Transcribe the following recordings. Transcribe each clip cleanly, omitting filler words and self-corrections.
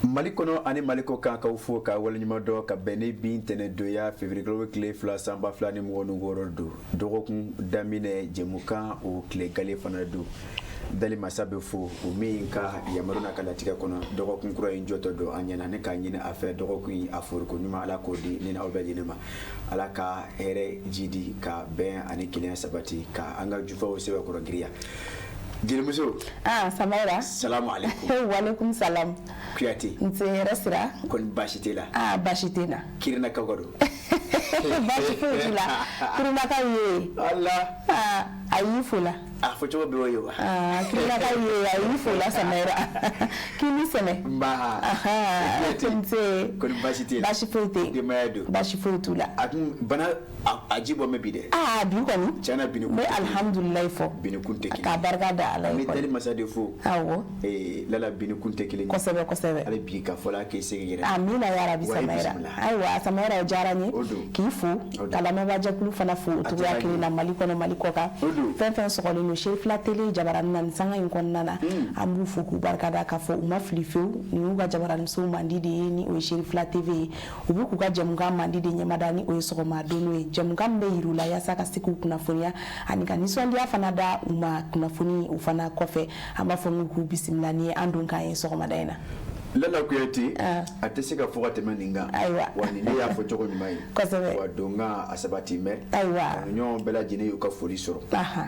Mali kɔnɔ ani Mali kɔ kan, k'aw fo ka waleɲuman dɔn ka bɛn ni bi ntɛnɛndonya février kalo tile 2 san 2026 don, dɔgɔkun daminɛ jɛmukan o tile gale fana don. Dali masa bɛ fo, o min ka yamaru n'a ka latigɛ kɔnɔ dɔgɔkun kura in jɔtɔ don an ɲɛna. Ne k'a ɲini a fɛ, dɔgɔkun in a foroko ɲuman, Ala k'o di ne n'aw bɛɛ lajɛlen ma. Ala ka hɛrɛ jidi, ka bɛn ani kelenya sabati, ka an ka jufaw sɛbɛkɔrɔ giriya. Jelimuso. Ah, Samaira. Salamu aleykum. Walekum salam. Kuyate. Nse, hɛrɛ sira. Kɔni baasi t'e la? Ah, baasi tɛ n na. Kirinakaw ka don. Baasi foyi t'u la. Kirinakaw ye. Ala. Ah, a y'i fo la. A fɔ cogo bɛ o ye wa? Ah, Kirinakaw ye, a y'i fo la Samaira. K'i ni sɛmɛ. Nba. Kuyate. Nse. Kɔni baasi t'e la? Baasi foyi tɛ yen. Denbaya don? Baasi foyi t'u la. A dun bana a ji bɔ mɛ bi dɛ. Aa, bi kɔni. Tiɲɛna, bi ni n bɛ alihamudulilayi fɔ. Bi ni kun tɛ kelen. K'a barika da Ala ye. An bɛ dali masa de fo. Awɔ. Ee Lala, bi ni kun tɛ kelen ye. Kosɛbɛ kosɛbɛ. Hali bi ka fɔ la k'i segin yɛrɛ. Amina yarabi Samaira. Ayiwa Samaira, o diyara n ye. O don. K'i fo. Ka lamɛnbaajɛkulu fana fo o cogoya kelen na, Mali kɔnɔ, Mali kɔ kan. O don. Fɛn fɛn sɔgɔlen don Serifila télé jabaranin na nin sanga in kɔnɔna na. An b'u fo k'u barika da, k'a fɔ u ma fili fewu. Nin y'u ka jabaraninso mandi de ye, ni o ye Serifila TV ye. U b'u k'u ka jɛmukan mandi de ɲɛmada, ni o ye sɔgɔma don ye, jɛmukan min bɛ yir'u la yaasa ka se k'u kunnafoniya ani ka nisɔndiya fana da u ma kunnafoni o fana kɔfɛ. An b'a fɔ n k'u bisimila ni an don k'an ye sɔgɔmada in na. Lala Kuyate, a tɛ se ka fɔ ka tɛmɛ nin kan. Ayiwa. Wa nin ne y'a fɔ cogo ɲuman ye. Kosɛbɛ. Wa donkan a sabati bɛ. Ayiwa. Ɲɔgɔn bɛɛ lajɛlen y'u ka foli sɔrɔ.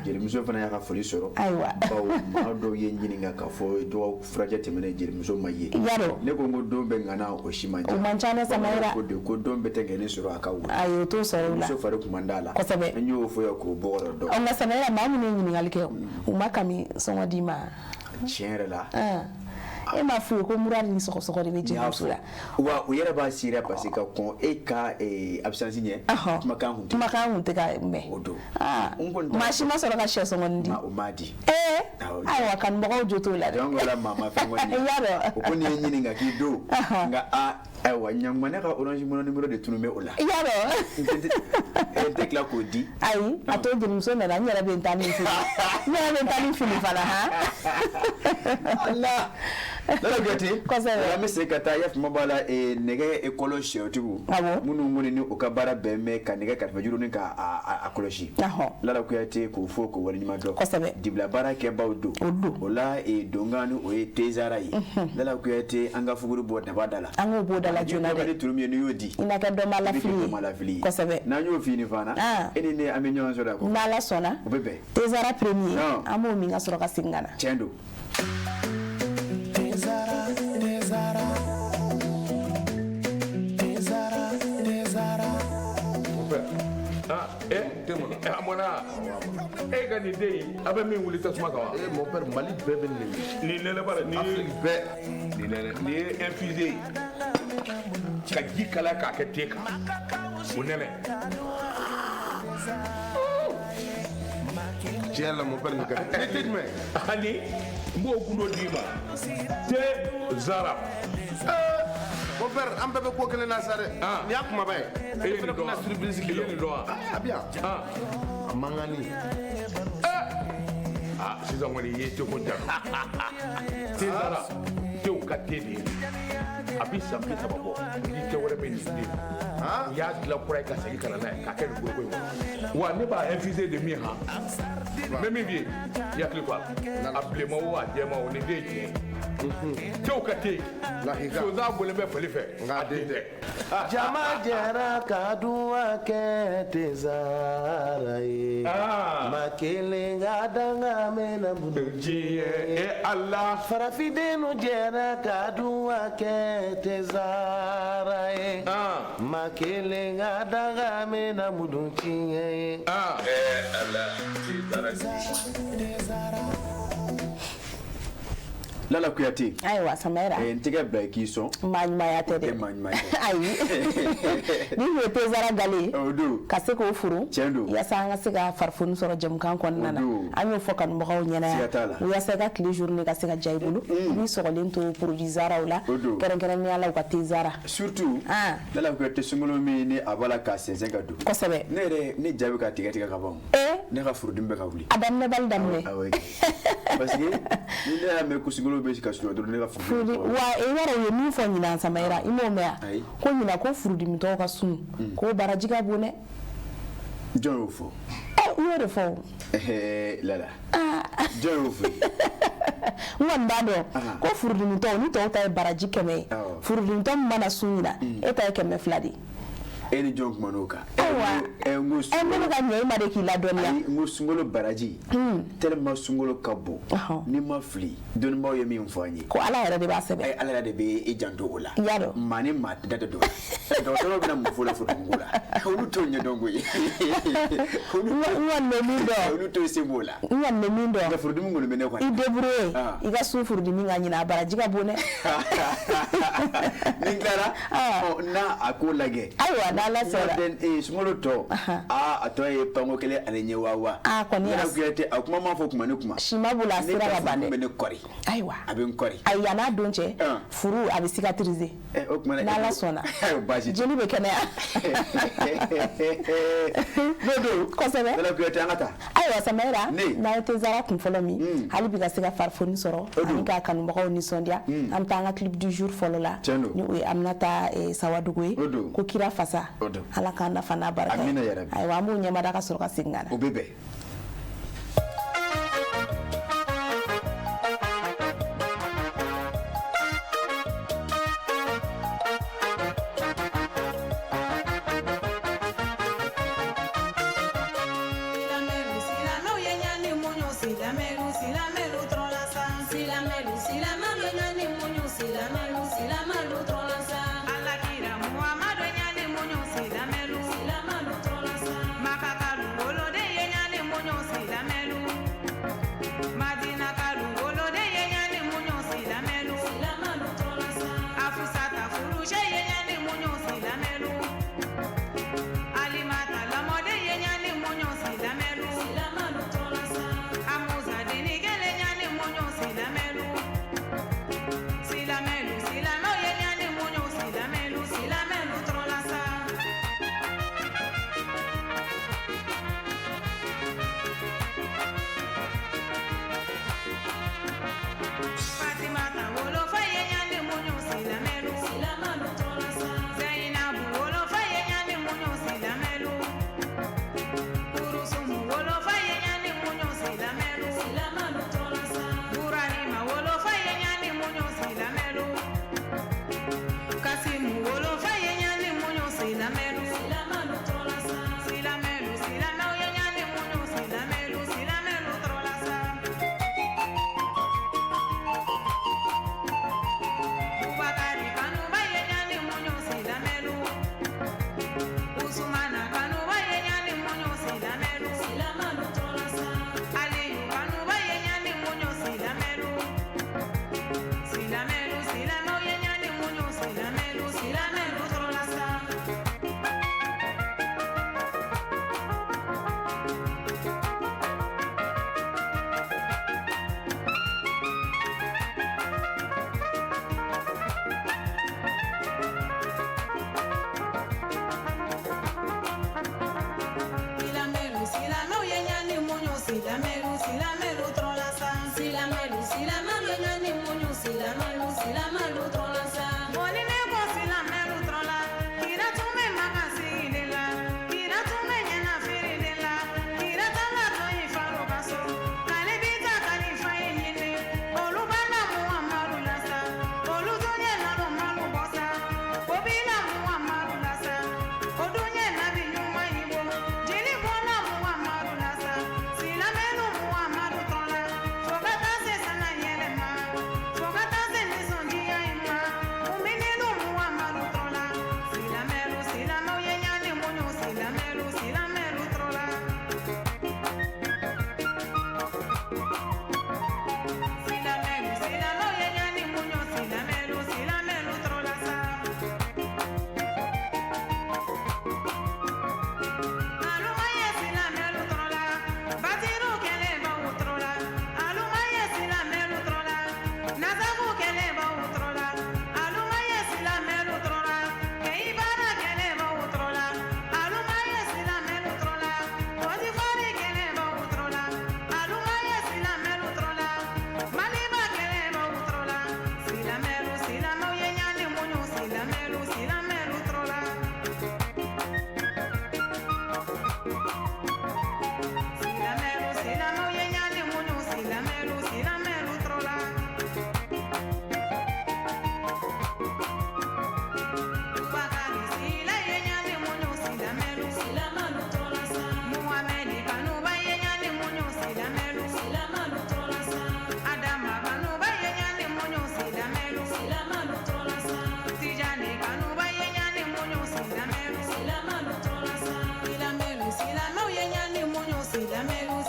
Jelimuso fana y'a ka foli sɔrɔ. Ayiwa. Bawo maa dɔw ye ɲininka k'a fɔ dɔgɔ furajɛ tɛmɛnen jelimuso ma ye. Yarɔ. Ne ko n ko don bɛɛ ŋana o si man ca. O man ca dɛ Samayira. Ko de ko don bɛɛ tɛ ŋɛni sɔrɔ a ka wo. Ayi, o t'o sɔrɔ o la. Muso fari kun man d'a la. Kosɛbɛ. N y'o fɔ yan k'o bɔgɔ dɔn. Ɔ nka Samayira, maa minnu ye ɲininkali kɛ, u ma kami sɔngɔ d'i ma? Tiɲɛ yɛrɛ la. E m'a f'u ye ko mura ni sɔgɔsɔgɔ de bɛ jelimuso la? Wa u yɛrɛ b'a seereya, parce que ka kɔn e ka absence ɲɛ, kumakan kun tɛ. Kumakan kun tɛ ka mɛn. O don. Maa si ma sɔrɔ ka sɛ sɔngɔnin di? O m'a di. Ee, ayiwa, kanubagaw jo t'o la dɛ. Donc la maa ma fɛn kɔni. I y'a dɔn. O ko nin ye ɲininka k'i don. Nka a ayiwa, ɲankuma, ne ka Orange Money numéro de tunun bɛ o la. I y'a dɔn. N tɛ tila k'o di. Ayi, a to jelimuso nana, n yɛrɛ bɛ n ta ni fili. N yɛrɛ bɛ n ta ni fili fana han. Allah. Lala Kuyate. Kosɛbɛ. An bɛ segin ka taa yafama b'a la, nɛgɛ kɔlɔ sɛtigiw. Awɔ. Minnu kɔni ni u ka baara bɛn bɛ ka nɛgɛ karafejuru ni ka a kɔlɔsi. Lala Kuyate, k'o fo k'o waleɲuman dɔn. Kosɛbɛ. Dibila baara kɛbaw don. O don. O la donkan ni o ye tezara ye. Lala Kuyate, an ka fuguri bɔ daba da la. An k'o b'o da la joona dɛ. Ni turu min ye, n'i y'o di. I na kɛ dɔnbaa I bɛ kɛ lafili dɔnbaa ye. ye. Kosɛbɛ. N'an y'o f'i ni fana. E ni ne, an bɛ ɲɔgɔn sɔrɔ yan. N'Ala sɔnna. O bɛ bɛn. Tezara premier. An b'o min ka sɔrɔ ka segin ka na. Tiɲɛ don. Tezara, Tezara. Tezara, Tezara. Mon père. Ah, eh, a mɔna e ka nin den in, a bɛ min wuli tasuma kan wa? Eh, mon père, Mali bɛɛ bɛ nin de. Nin nɛnɛ b'a la, nin ye Afrique bɛɛ. Nin nɛnɛ, nin ye infusé ye ka ji kalaya k'a kɛ te kan, o nɛnɛ. Tiɲɛ la, mon père, nin ka di. Nin te jumɛn? Ani n b'o gundo d'i ma, te zara. Mon père, an bɛɛ bɛ ko kelen na sa dɛ. Ah. Nin y'a kumaba ye. E ye fana nin dɔn bɛna wa? surprise I k'i ye la. nin dɔn wa? A bɛ yan. Ah. A mankanni. Ah, sisan kɔni i ye teko jalo. Te zara, tew ka te de ye. A bi san 30 bɔ, ni te wɛrɛ bɛ nin den. U y'a dilan kura ye ka segin ka na n'a ye k'a kɛ nin foroko in kɔnɔ. Wa ne b'a infusé de min han, n bɛ min f'i ye, i hakili to a la. A bilenman o, a jɛman o, nin den ye tiɲɛ ye. Tew ka te. Lahika. Sonsan bɔlen bɛ fali fɛ. Nka a den tɛ. Jama jɛra ka duwa kɛ tezara ye. Ah. Ma kelen ka danga mɛnna bolo. Diɲɛ e Ala. Farafindenw jɛra ka duwa kɛ tezara ye. Ah. Ma kelen ka danga mɛnna mudu tiɲɛ ye. Ah. Eh Ala, te zara. Lala Kuyate. Ayiwa Samayira. N tɛgɛ bila i k'i sɔn. Maa ɲumanya tɛ dɛ. E maa ɲuman tɛ. Ayi. Ni kun ye Tezara gale ye. O don. Ka se k'o furu. Tiɲɛ don. Yaasa an ka se ka farifoni sɔrɔ jɛmukan kɔnɔna na. O don. An y'o fɔ kanubagaw ɲɛna yan. Siga t'a la. Yaasa i ka tile journée ka se ka diya i bolo. I b'i sɔgɔlen to produit Zaraw la. O don. Kɛrɛnkɛrɛnnenya la u ka Tezara. Surtout. Ah. Lala Kuyate sunkalo min ni a b'a la k'a sɛnsɛn ka don. Kosɛbɛ. Ne yɛrɛ ne ja bɛ ka tigɛ tigɛ ka ban. Ee. Ne ka furudimi bɛ ka wuli. A daminɛ bali daminɛ. Awɔ kɛ. Parce que ni ne y'a mɛn ko sunkalo bɛ ka surunya dɔrɔn ne ka furudimi. Furudi wa i b'a dɔn u ye min fɔ ɲinan Samayira i m'o mɛn wa? Ayi. Ko ɲinan ko furudimitɔw ka sun. Ko baraji ka bon dɛ. Jɔn y'o fɔ? Ɛ u y'o de fɔ o. Ɛhɛɛ Lala. Jɔn y'o fɔ? N kɔni b'a dɔn Ahan. ko furudimitɔw ni tɔw ta ye baraji 100 ye. Awɔ. Furudimitɔ min mana sun ɲinan e ta ye 200 de ye. E ni jɔn kuman'o kan? Ayiwa. Ɛ n ko Ɛ ne bɛ ka ɲɛ i ma de k'i ladɔnniya. Ayi n ko sunkalo baraji tellement sunkalo ka bon Ɔhɔn. n'i ma fili dɔnnibaaw ye min fɔ an ye. Ko Ala yɛrɛ de b'a sɛbɛn. Ayi Ala yɛrɛ de bɛ i janto o la. I y'a dɔn. Maa ni maa da tɛ don o la. Dɔgɔtɔrɔw bɛna mun fɔ o la furudimiko la? Olu t'o ɲɛdɔn koyi. N kɔni bɛ min dɔn. Olu t'o se b'o la. N kɔni bɛ min dɔn. Nka furudimi kɔni bɛ ne kɔni. I débrouiller Ah. i ka sun furudimi ka ɲinan a baraji ka bon dɛ. Ni n tilara Ah. ɔ n'a a ko lajɛ. Ayiwa n'Ala sɔnna. N'o tɛ sunkalo tɔ aa a tɔ ye panko kelen ani ɲɛ waa. Ah, kɔni Lala Kuyate a kuma ma fɔ kuma ni kuma. Si ma bolo a sera ka ban Ne dɛ. ka furudimi bɛ ne kɔri. Ayiwa. A bɛ n kɔri. Ayi yann'a don cɛ Ah. furu a bɛ cicatriser. Ɛ o tuma na N'Ala sɔnna. Ayiwa baasi tɛ. Jeli bɛ kɛnɛya. N'o don. Kosɛbɛ. Lala Kuyate an ka taa. Ayiwa Samayira Ne. n'an ye Tezara kun fɔlɔ min hali bi ka se ka farifoni sɔrɔ O don. ani k'a kanubagaw nisɔndiya an bɛ taa an ka clip du jour fɔlɔ la Tiɲɛ don. ni o ye Aminata Sawadogo ye O don. ko kira fasa O don. Ala k'an nafa n'a barika ye. Amina yarabi. Ayiwa an b'o ɲɛmada ka sɔrɔ ka segin ka na. O bɛ bɛn. Silamɛlu silamɛw ye ɲani muɲu silamɛlu silamɛlu tɔrɔla sa. Silamɛlu silamɛw ye ɲani muɲu silamɛlu silamɛlu tɔrɔla sa. Alakira Muhamadu ye ɲani muɲu silamɛlu silamɛlu tɔrɔla sa. Makakalu woloden ye ɲani muɲu silamɛlu. Madinakalu woloden ye ɲani muɲu silamɛlu silamɛlu tɔrɔla sa. Afusata furusɛ ye ɲani muɲu silamɛlu. Alimata lamɔden ye ɲani muɲu silamɛlu. Silamɛlu tɔrɔla sa. Amusa denin kelen ɲani muɲu silamɛlu. Silamɛlu silamɛlu.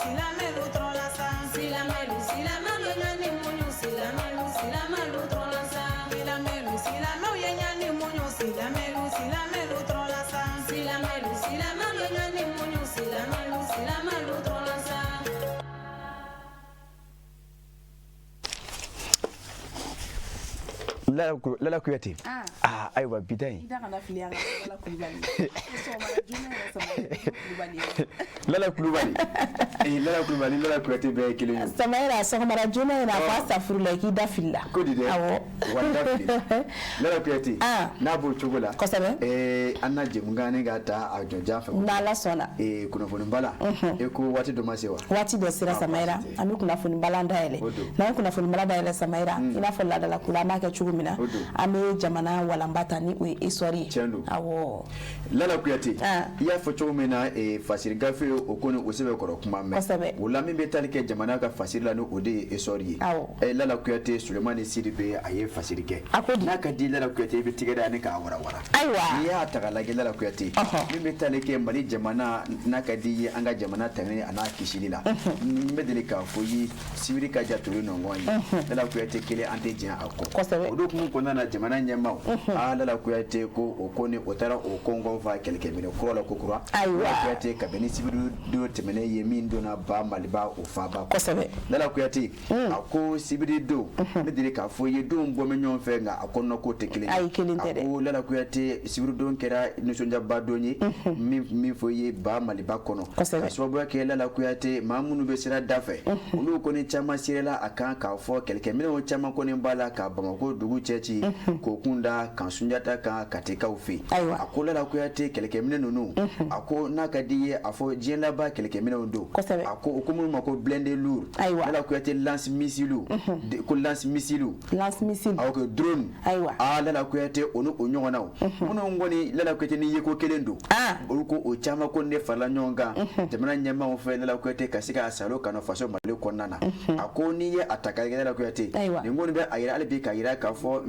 silamɛlu tɔrɔla sa. Silamɛlu, silamɛlu ye ɲani muɲu, silamɛlu, silamɛlu tɔrɔla sa. Silamɛlu, silamɛw ye ɲani muɲu, silamɛlu, silamɛlu tɔrɔla sa. Silamɛlu, silamɛlu ye ɲani muɲu, silamɛlu, silamɛlu tɔrɔla sa. Lala Kuyate. Ah, ayiwa bi ta in. I da kana fili an ka Lala Kulubali. Sɔgɔmada joona yɛrɛ sama Kulubali. Lala Kulubali. Eh, Lala Kulubali, Lala Kuyate bɛɛ ye kelen ye. Samayira, sɔgɔmada joona yɛrɛ a ko a safurula k'i da filila. Ko di dɛ? Awɔ. Wa da fili. Lala Kuyate. Ah. N'a b'o cogo la. Kosɛbɛ. Eh, an na jɛmukan ne ka taa a jɔnjan fɛ. N'Ala sɔnna. Eh, kunnafoni bala. E ko waati dɔ ma se wa? Waati dɔ sera Ah, Samayira, baasi tɛ. an bɛ kunnafoni balan dayɛlɛ. O don. N'an ye kunnafoni balan dayɛlɛ Samayira, i n'a fɔ laadalako la an b'a kɛ cogo min na, O don. an bɛ jamana walanba ta ni o ye Essor ye. Tiɲɛ don. Awɔ. Lala Kuyate. Ah. I y'a fɔ cogo min na eh, fasiri gafe o ko ni o sɛbɛn kɔrɔ kuma mɛn. Kosɛbɛ. O la min bɛ tali kɛ jamana ka fasiri la ni o de ye Essor ye. Awɔ. Eh, Lala Kuyate, Sulemani Sidibe a ye fasiri kɛ. A ko di? N'a ka di Lala Kuyate i bɛ tigɛ da ni k'a warawara. Ayiwa. N'i y'a ta k'a lajɛ Lala Kuyate. Ɔhɔ. Min bɛ tali kɛ Mali jamana n'a ka di ye an ka jamana tɛmɛnen a n'a kisili la. N bɛ deli k'a fɔ i ye sibiri ka ja toli nɔngɔn ye. Lala Kuyate kelen an tɛ jɛn a kɔ. Kosɛbɛ. O hukumu kɔnɔna na jamana ɲɛmaaw. Aa Lala Kuyate ko o ko ni o taara o kɔngɔn fa kɛlɛkɛminɛ kura la ko kura. Ayiwa. Lala Kuyate kabini sibiri don tɛmɛnen ye min donna ba Maliba o faaba. Kosɛbɛ. Lala Kuyate a ko sibiri don n bɛ deli k'a fɔ i ye denw bɔ bɛ ɲɔgɔn fɛ nka a kɔnɔna ko tɛ kelen ye. Ayi, kelen tɛ dɛ. A ko Lala Kuyate sibiridon kɛra nisɔndiyaba don ye min fɔ i ye ba Maliba kɔnɔ. Kosɛbɛ. Ka sababuya kɛ Lala Kuyate maa minnu bɛ sira da fɛ olu kɔni caman serela a kan k'a fɔ kɛlɛkɛminɛnw caman kɔni b'a la ka Bamakɔ dugu cɛ ci k'o kun da kan Sunjata kan Katikaw fɛ yen. Ayiwa. A ko Lala Kuyate kɛlɛkɛminɛ ninnu a ko n'a ka di i ye a fɔ diɲɛ laban kɛlɛkɛminɛnw don. Kosɛbɛ. A ko o ko minnu ma ko blindé lourd. Ayiwa. Lala Kuyate lance missile ko lance missile. Lance missile. Awɔ kɛ drone. Ayiwa. Aa Lala Kuyate o ni o ɲɔgɔnnaw. Minnu kɔni Lala Kuyate ni yeko kelen don. Ah. Olu ko o caman ko ne farala ɲɔgɔn kan. Jamana ɲɛmaaw fɛ Lala Kuyate ka se k'a salo ka na faso Mali kɔnɔna na. A ko n'i ye a ta k'a lajɛ Lala Kuyate. Ayiwa. Nin kɔni bɛ a yira hali bi k'a yira k'a fɔ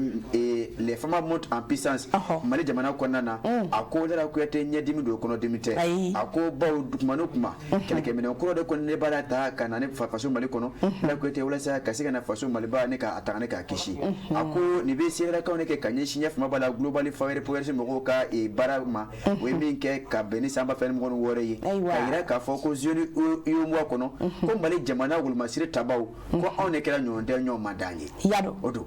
les FAMa montent en puissance. Ɔhɔ. Mali jamana kɔnɔna na. A ko Lala Kuyate ɲɛdimi don kɔnɔdimi tɛ. Ayi. A ko bawo kuma ni kuma kɛlɛkɛminɛn kura de kɔni ne b'a la ta ka na ne faso Mali kɔnɔ. Lala Kuyate walasa ka se ka na faso Maliba ne k'a ta ne k'a kisi. A ko nin bɛ seerekaw ne kɛ ka ɲɛsin ɲɛ fama b'a la Global Fire Powers mɔgɔw ka baara ma. O ye min kɛ ka bɛn ni san 2026 ye. Ayiwa. Ka yira k'a fɔ ko zone UEMOA kɔnɔ ko Mali jamana wolomasiri tabaw ko anw de kɛra ɲɔgɔn tɛ ɲɔgɔn man d'an ye. Ya dɔn. O don.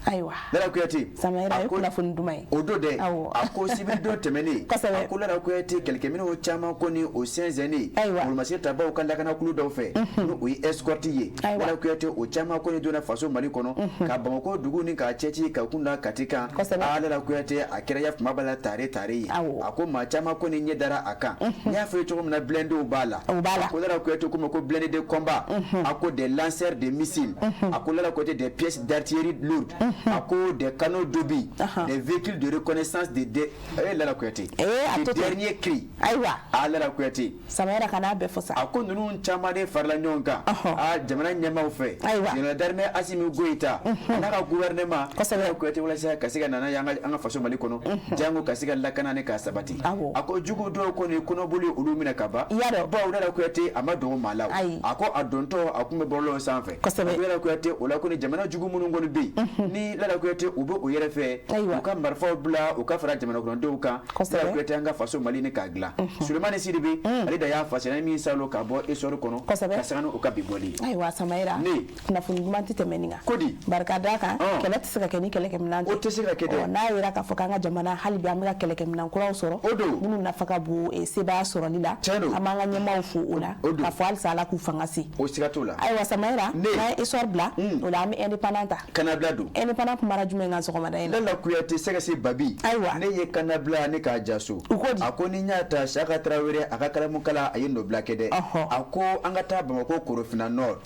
Ayiwa. Lala Kuyate. Samayira, a o ye ko- kunnafoni duman ye. O don dɛ. Awɔ. A ko sibiri don tɛmɛnen. Kosɛbɛ. A ko Lala Kuyate kɛlɛkɛminɛnw caman kɔni o sɛnsɛnnen. Ayiwa. Wolomasiri tabaw ka lakanakulu dɔw fɛ. Ni o ye escorte ye. Ayiwa. Lala Kuyate o caman kɔni donna faso Mali kɔnɔ. Ka Bamakɔ dugu ni k'a cɛci ka kun da Kati kan. Kosɛbɛ. Aa Lala Kuyate a kɛra ya kuma b'a la tare tare ye. Awɔ. A ko maa caman kɔni ɲɛ dara a kan. N y'a fɔ i ye cogo min na blindéw b'a la. O b'a la. A ko Lala Kuyate ko ma ko blindé de combat. A ko des lanceurs de missiles. A ko Lala Kuyate des pièces d'artillerie lourde. A ko des canons d'obus. Des véhicules de reconnaissance de eh Lala Kuyate. Eh, a de to ten. dernier cri. Ayiwa. A Lala Kuyate. Samayira kana bɛɛ fɔ sa. A ko ninnu caman de farala ɲɔgɔn kan. Ɔhɔ. A jamana ɲɛmaaw fɛ. Ayiwa. Général d'armée Assimi Goïta. A n'a ka gouvernement. Kosɛbɛ. Lala Kuyate walasa ka se ka na n'a ye an ka faso Mali kɔnɔ. Jango ka se ka lakana ni k'a sabati. Awɔ. A ko jugu dɔw kɔni kɔnɔboli olu minɛ ka ban. I y'a dɔn. Bawo Lala Kuyate a ma dogo maa la o. Ayi. A ko a dontɔ a kun bɛ bɔlɔlɔ sanfɛ. Kosɛbɛ. A ko Lala Kuyate o la kɔni jamana jugu minnu kɔni bɛ yen. Ni Lala Kuyate u bɛ u yɛrɛ fɛ. Ayiwa. U ka marifaw bila u ka fara jamana kɔnɔdenw kan. Kosɛbɛ. Lala Kuyate an ka faso Mali ni k'a dilan. Sulemani Sidibe ale da y'a fasira min salo ka bɔ Essor kɔnɔ. Kosɛbɛ. Ka sanga ni o ka bi bɔli ye. Ayiwa Samayira. Ne. Kunnafoni duman tɛ tɛmɛ nin kan. Ko di? Barika d'a kan. Ɔn. Kɛlɛ tɛ se ka kɛ ni kɛlɛkɛminɛn tɛ. O tɛ se ka kɛ dɛ. Ɔ, n'a yera k'a fɔ k'an ka jamana hali bi an bɛ ka kɛlɛkɛminɛn kuraw sɔrɔ. O don. Minnu nafa ka bon sebaaya sɔrɔli la. Tiɲɛ don. An b'an ka ɲɛmaaw fo o la. O don. K'a fɔ halisa Ala k'u fanga se. O siga t'o la. Ayiwa Samayira. Ne. N'an ye Essor bila. O la an bɛ indépendant ta. Kannabila don. Indépendant kumara jumɛn kan sɔgɔmada in na? Lala Kuyate sɛgɛse Babi. Ayiwa. Ne ye kannabila ne k'a jaso. U ko di? A ko ni n y'a ta Saka Tarawele a ka kalamukala a ye nɔbila kɛ dɛ. Ɔhɔ. A ko an ka taa Bamakɔ Korofina Nord.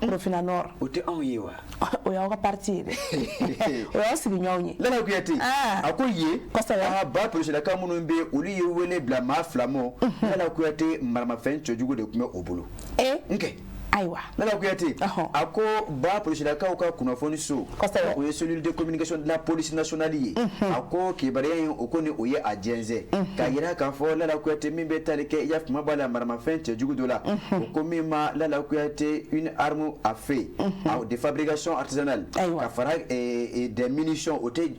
Korofina Nord. O tɛ anw ye wa? O y'aw ka parti ye dɛ. O y'aw sigiɲɔgɔnw ye. Lala Kuyate. Ah. A ko yen. Kosɛbɛ. Aa ba polisilaka minnu bɛ yen olu ye wele bila maa fila ma. Lala Kuyate maramafɛn cɛjugu de tun bɛ o bolo. Ee. N kɛ. Ayiwa. Lala Kuyate, a ko ba polisilakaw ka kunnafoni so, o ye cellule de communication de la police nationale ye, a ko kibaruya in o ko ni o ye a jɛnsɛn k'a yira k'a fɔ Lala Kuyate, min bɛ tali kɛ i y'a faamu b'a la maramafɛn cɛjugu dɔ la, o ko min ma Lala Kuyate une arme à feu de fabrication artisanale ka fara des munitions, o tɛ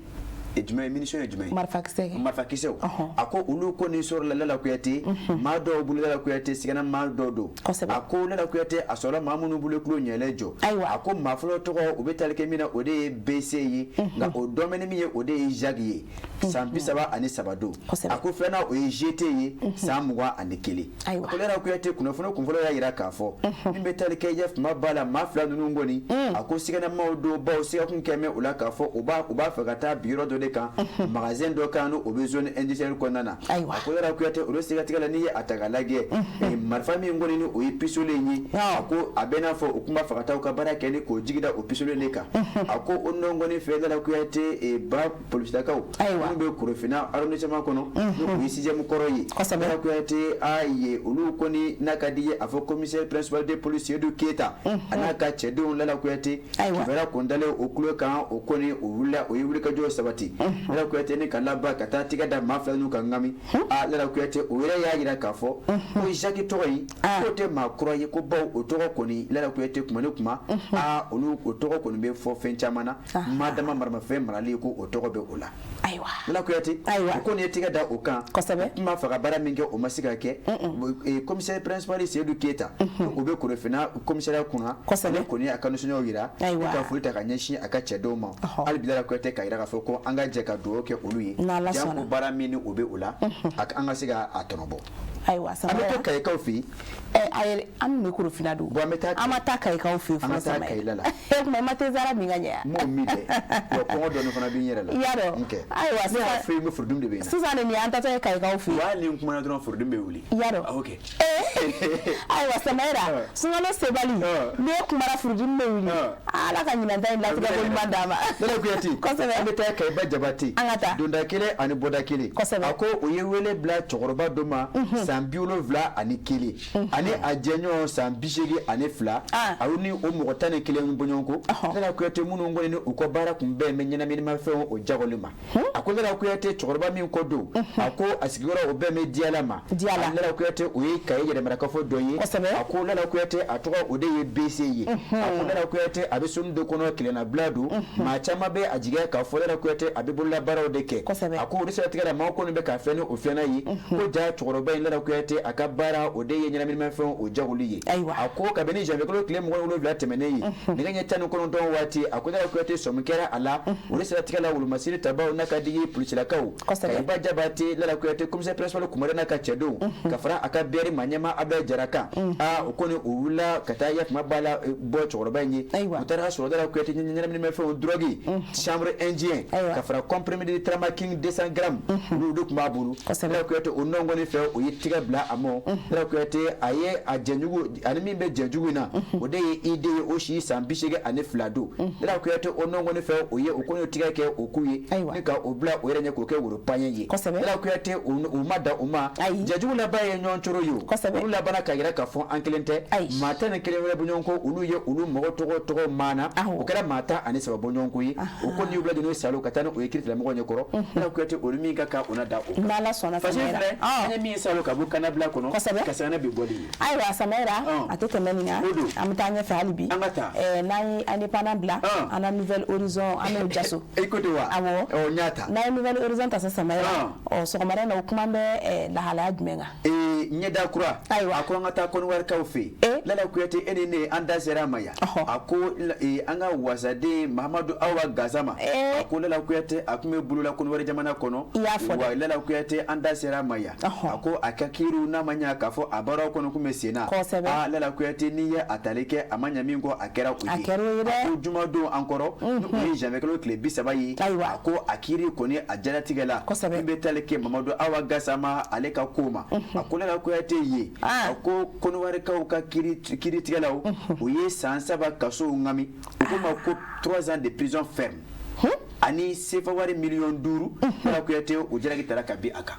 jumɛn ye? Munition ye jumɛn ye? Marifakisɛ. Marifakisɛw. A ko olu kɔni sɔrɔla Lala Kuyate maa dɔw bolo. Lala Kuyate, sigana maa dɔw don. A ko Lala Kuyate, a sɔrɔla maa minnu bolo tulo ɲɛlɛ jɔ. A ko maa fɔlɔ tɔgɔ, o bɛ tali kɛ min na, o de ye BC ye, nka o dɔn bɛ ni min ye, o de ye Jacques ye, san 33 don. A ko filanan, o ye GT ye, san 21. A ko Lala Kuyate, kunnafoni kunfɔlɔ y'a jira k'a fɔ min bɛ tali kɛ yafama b'a la maa fila ninnu kɔni, a ko siganamaw don, baw sigakun kɛmɛ o la k'a fɔ u b'a fɛ ka taa bi yɔrɔ dɔ de kan, magasin dɔ kan, o bɛ zone industrielle kɔnɔna na. A ko Lala Kuyate, olu sɛgɛtigɛ la, n'i ye a ta k'a lajɛ, marifa min kɔni ni o ye pistolet in ye, a ko a bɛ n'a fɔ u tun b'a fɛ ka taa u ka baara kɛ ni k'o jigi da o pistolet de kan. A ko o nɔ kɔni fɛ, Lala Kuyate, ba polisilakaw minnu bɛ Korofina arrondissement kɔnɔ, n'o ye sixième kɔrɔ ye, Lala Kuyate, a ye olu kɔni n'a ka di ye, a fɔ commissaire principal de police Seydou Keita a n'a ka cɛdenw, Lala Kuyate, kibaruya kun dalen o tulo kan, o kɔni o wulila, o ye wulikajɔ sabati, Lala Kuyate, ni ka laban ka taa tigɛ da maa fila ninnu kan ŋami. A Lala Kuyate, o yɛrɛ y'a jira k'a fɔ ko Jacques tɔgɔ in k'o tɛ maa kura ye, ko baw o tɔgɔ kɔni, Lala Kuyate, kuma ni kuma aa olu o tɔgɔ kɔni bɛ fɔ fɛn caman na, maa dama maramafɛn marali ko o tɔgɔ bɛ o la. Lala Kuyate, o kɔni ye tigɛ da o kan. Tun b'a fɛ ka baara min kɛ, o ma se ka kɛ. Commissaire principal Seydou Keita, o bɛ Korofina commissariat kunna, ale kɔni a ka nisɔndiyaw jira ka foli ta ka ɲɛsin a ka cɛdenw ma hali bi, Lala Kuyate, k'a jira k'a fɔ ko an ka jɛ ka dugawu kɛ olu ye, janko baara min ni o bɛ o la, an ka se ka a tɔnɔ bɔ. Ayiwa. An bɛ to Kayikaw fɛ yen. Ayi, an bɛ Korofina don. Bon, an bɛ taa. An ma taa Kayikaw fɛ yen fɔlɔ. An ka taa Kayila la. E tuma i ma thé Zara min ka ɲɛ? N m'o min dɛ, wa kɔngɔ dɔɔni fana bɛ n yɛrɛ la. I y'a dɔn. Ayiwa. Ne y'a fɔ i ye ko furudimi de bɛ n na. Sisan de nin y'an taatɔ ye Kayikaw fɛ yen. Wa hali ni n kumana dɔrɔn, furudimi bɛ wuli. I y'a dɔn. Ok. Ayiwa Samayira, sunkalo sebali, n'e kumara furudimi bɛ wuli. Ala ka ɲinan ta in latigɛ ko ɲuman d'an ma. Lala Kuyate. An bɛ taa Kayiba Jabate. An ka taa. Donda kelen ani bɔda kelen. A ko o ye wele bila cɛkɔrɔba dɔ ma, san 71, ani a jɛɲɔgɔn san 82, a ni o mɔgɔ 11 bɔɲɔgɔnko, Lala Kuyate, minnu kɔni ni u ka baara kun bɛn bɛ ɲɛnaminimafɛnw o jagoli ma. A ko Lala Kuyate, cɛkɔrɔba min kɔ don, a ko a sigiyɔrɔ o bɛn bɛ Diyala ma. Lala Kuyate, o ye Kayi yɛrɛmarakafo dɔ ye. A ko Lala Kuyate, a tɔgɔ o de ye BC ye. A ko Lala Kuyate, a bɛ sonu dɔ kɔnɔ, kilennabila don, maa caman bɛ a jigiya k'a fɔ Lala Kuyate, a bɛ bololabaaraw de kɛ. A ko o de siratigɛ la, maaw kɔni bɛ k'a fɛn ni o filanan ye ko ja cɛkɔrɔba in, Lala Kuyate, a ka baara o de ye ɲɛnaminimafɛnw o jagoli ye. A ko kabini janvier kalo tile 27 tɛmɛnen ye, nɛgɛ ɲɛ 19 waati, a ko Lala Kuyate, sɔmi kɛra a la. O de siratigɛ la, wolomasiri tabaw n'a ka di ye polisilakaw, Kayiba Jabate, Lala Kuyate, commissaire principal Kumare n'a ka cɛdenw ka fara a ka BR maa ɲɛmaa Abdoulaye Jara kan, aa o kɔni o wulila ka taa yakuma ba la bɔ cɛkɔrɔba in ye. U taara sɔrɔ Lala Kuyate, ɲɛnaminimafɛnw, drogue chanvre indien ka fara comprimé de Tramaking 200 grammes, olu de tun b'a bolo. Lala Kuyate, o nɔ kɔni fɛ, o ye tigɛ bila a ma. Lala Kuyate, a ye a jɛjugu ani min bɛ jɛjugu in na, o de ye ID ye, o si san 82 don. Lala Kuyate, o nɔ kɔni fɛ, o ye o kɔni tigɛ kɛ o k'u ye ni ka o bila o yɛrɛ ɲɛ k'o kɛ woro paɲɛ ye. Lala Kuyate, u ma da u ma, jɛjugu laban ye ɲɔgɔn coro ye. Olu labanna k'a jira k'a fɔ an kelen tɛ, maa 11 wɛrɛ bɔ ɲɔgɔn kɔ, olu ye olu mɔgɔ tɔgɔ maana, o kɛra maa 13 bɔ ɲɔgɔn kɔ ye. O kɔni y'u bila don salo ka taa ni o ye kiiritigɛlamɔgɔw ɲɛkɔrɔ. Lala Kuyate, olu min ka kan, o na da o kan. N'Ala sɔnna. Samayira, an ye min salo ka bɔ kannabila kɔnɔ ka sanga bi bɔli ye. Ayiwa Samayira, a tɛ tɛmɛ nin kan, an bɛ taa ɲɛfɛ hali bi. An ka taa. N'an ye Indépendant bila, an na Nouvel Horizon, an n'o jaso. I ko ten wa? Awɔ. Ɔ, n y'a ta. N'an ye Nouvel Horizon ta sisan Samayira, ɔ sɔgɔmada in na, o kuma bɛ lahalaya jumɛn kan? Ɲɛda kura. Ayiwa. A ko an ka taa Kɔnɔwarikaw fɛ yen. Lala Kuyate, e ni ne, an da sera a ma yan. A ko an ka wasaden Mahamadu Awa Gasama. A ko Lala Kuyate, a tun bɛ bolola Kɔnɔwari jamana kɔnɔ. I y'a fɔ dɛ. Wa Lala Kuyate, an da sera a ma yan. A ko a ka kiiriw n'a ma ɲɛ k'a fɔ a baaraw kɔnɔ kun bɛ sen na. Aa Lala Kuyate, n'i ye a tali kɛ, a ma ɲɛ min kɔ, a kɛra o ye. A kɛra o ye dɛ. A ko jumadon an kɔrɔ, ni o ye janvier kalo tile 30 ye. Ayiwa. A ko a kiiri kɔni a jalatigɛ la. Min bɛ tali kɛ Mamadu Awa Gasama ale ka ko ma. A ko Lala Kuyate ye. A ko Kɔnɔwarikaw ka kiiritigɛlaw, o ye san 3 kaso ŋami. U ko ma ko 3 ans de prison ferme. Ani sefa wari miliyɔn 5. Lala Kuyate, o jalaki tara ka bin a kan.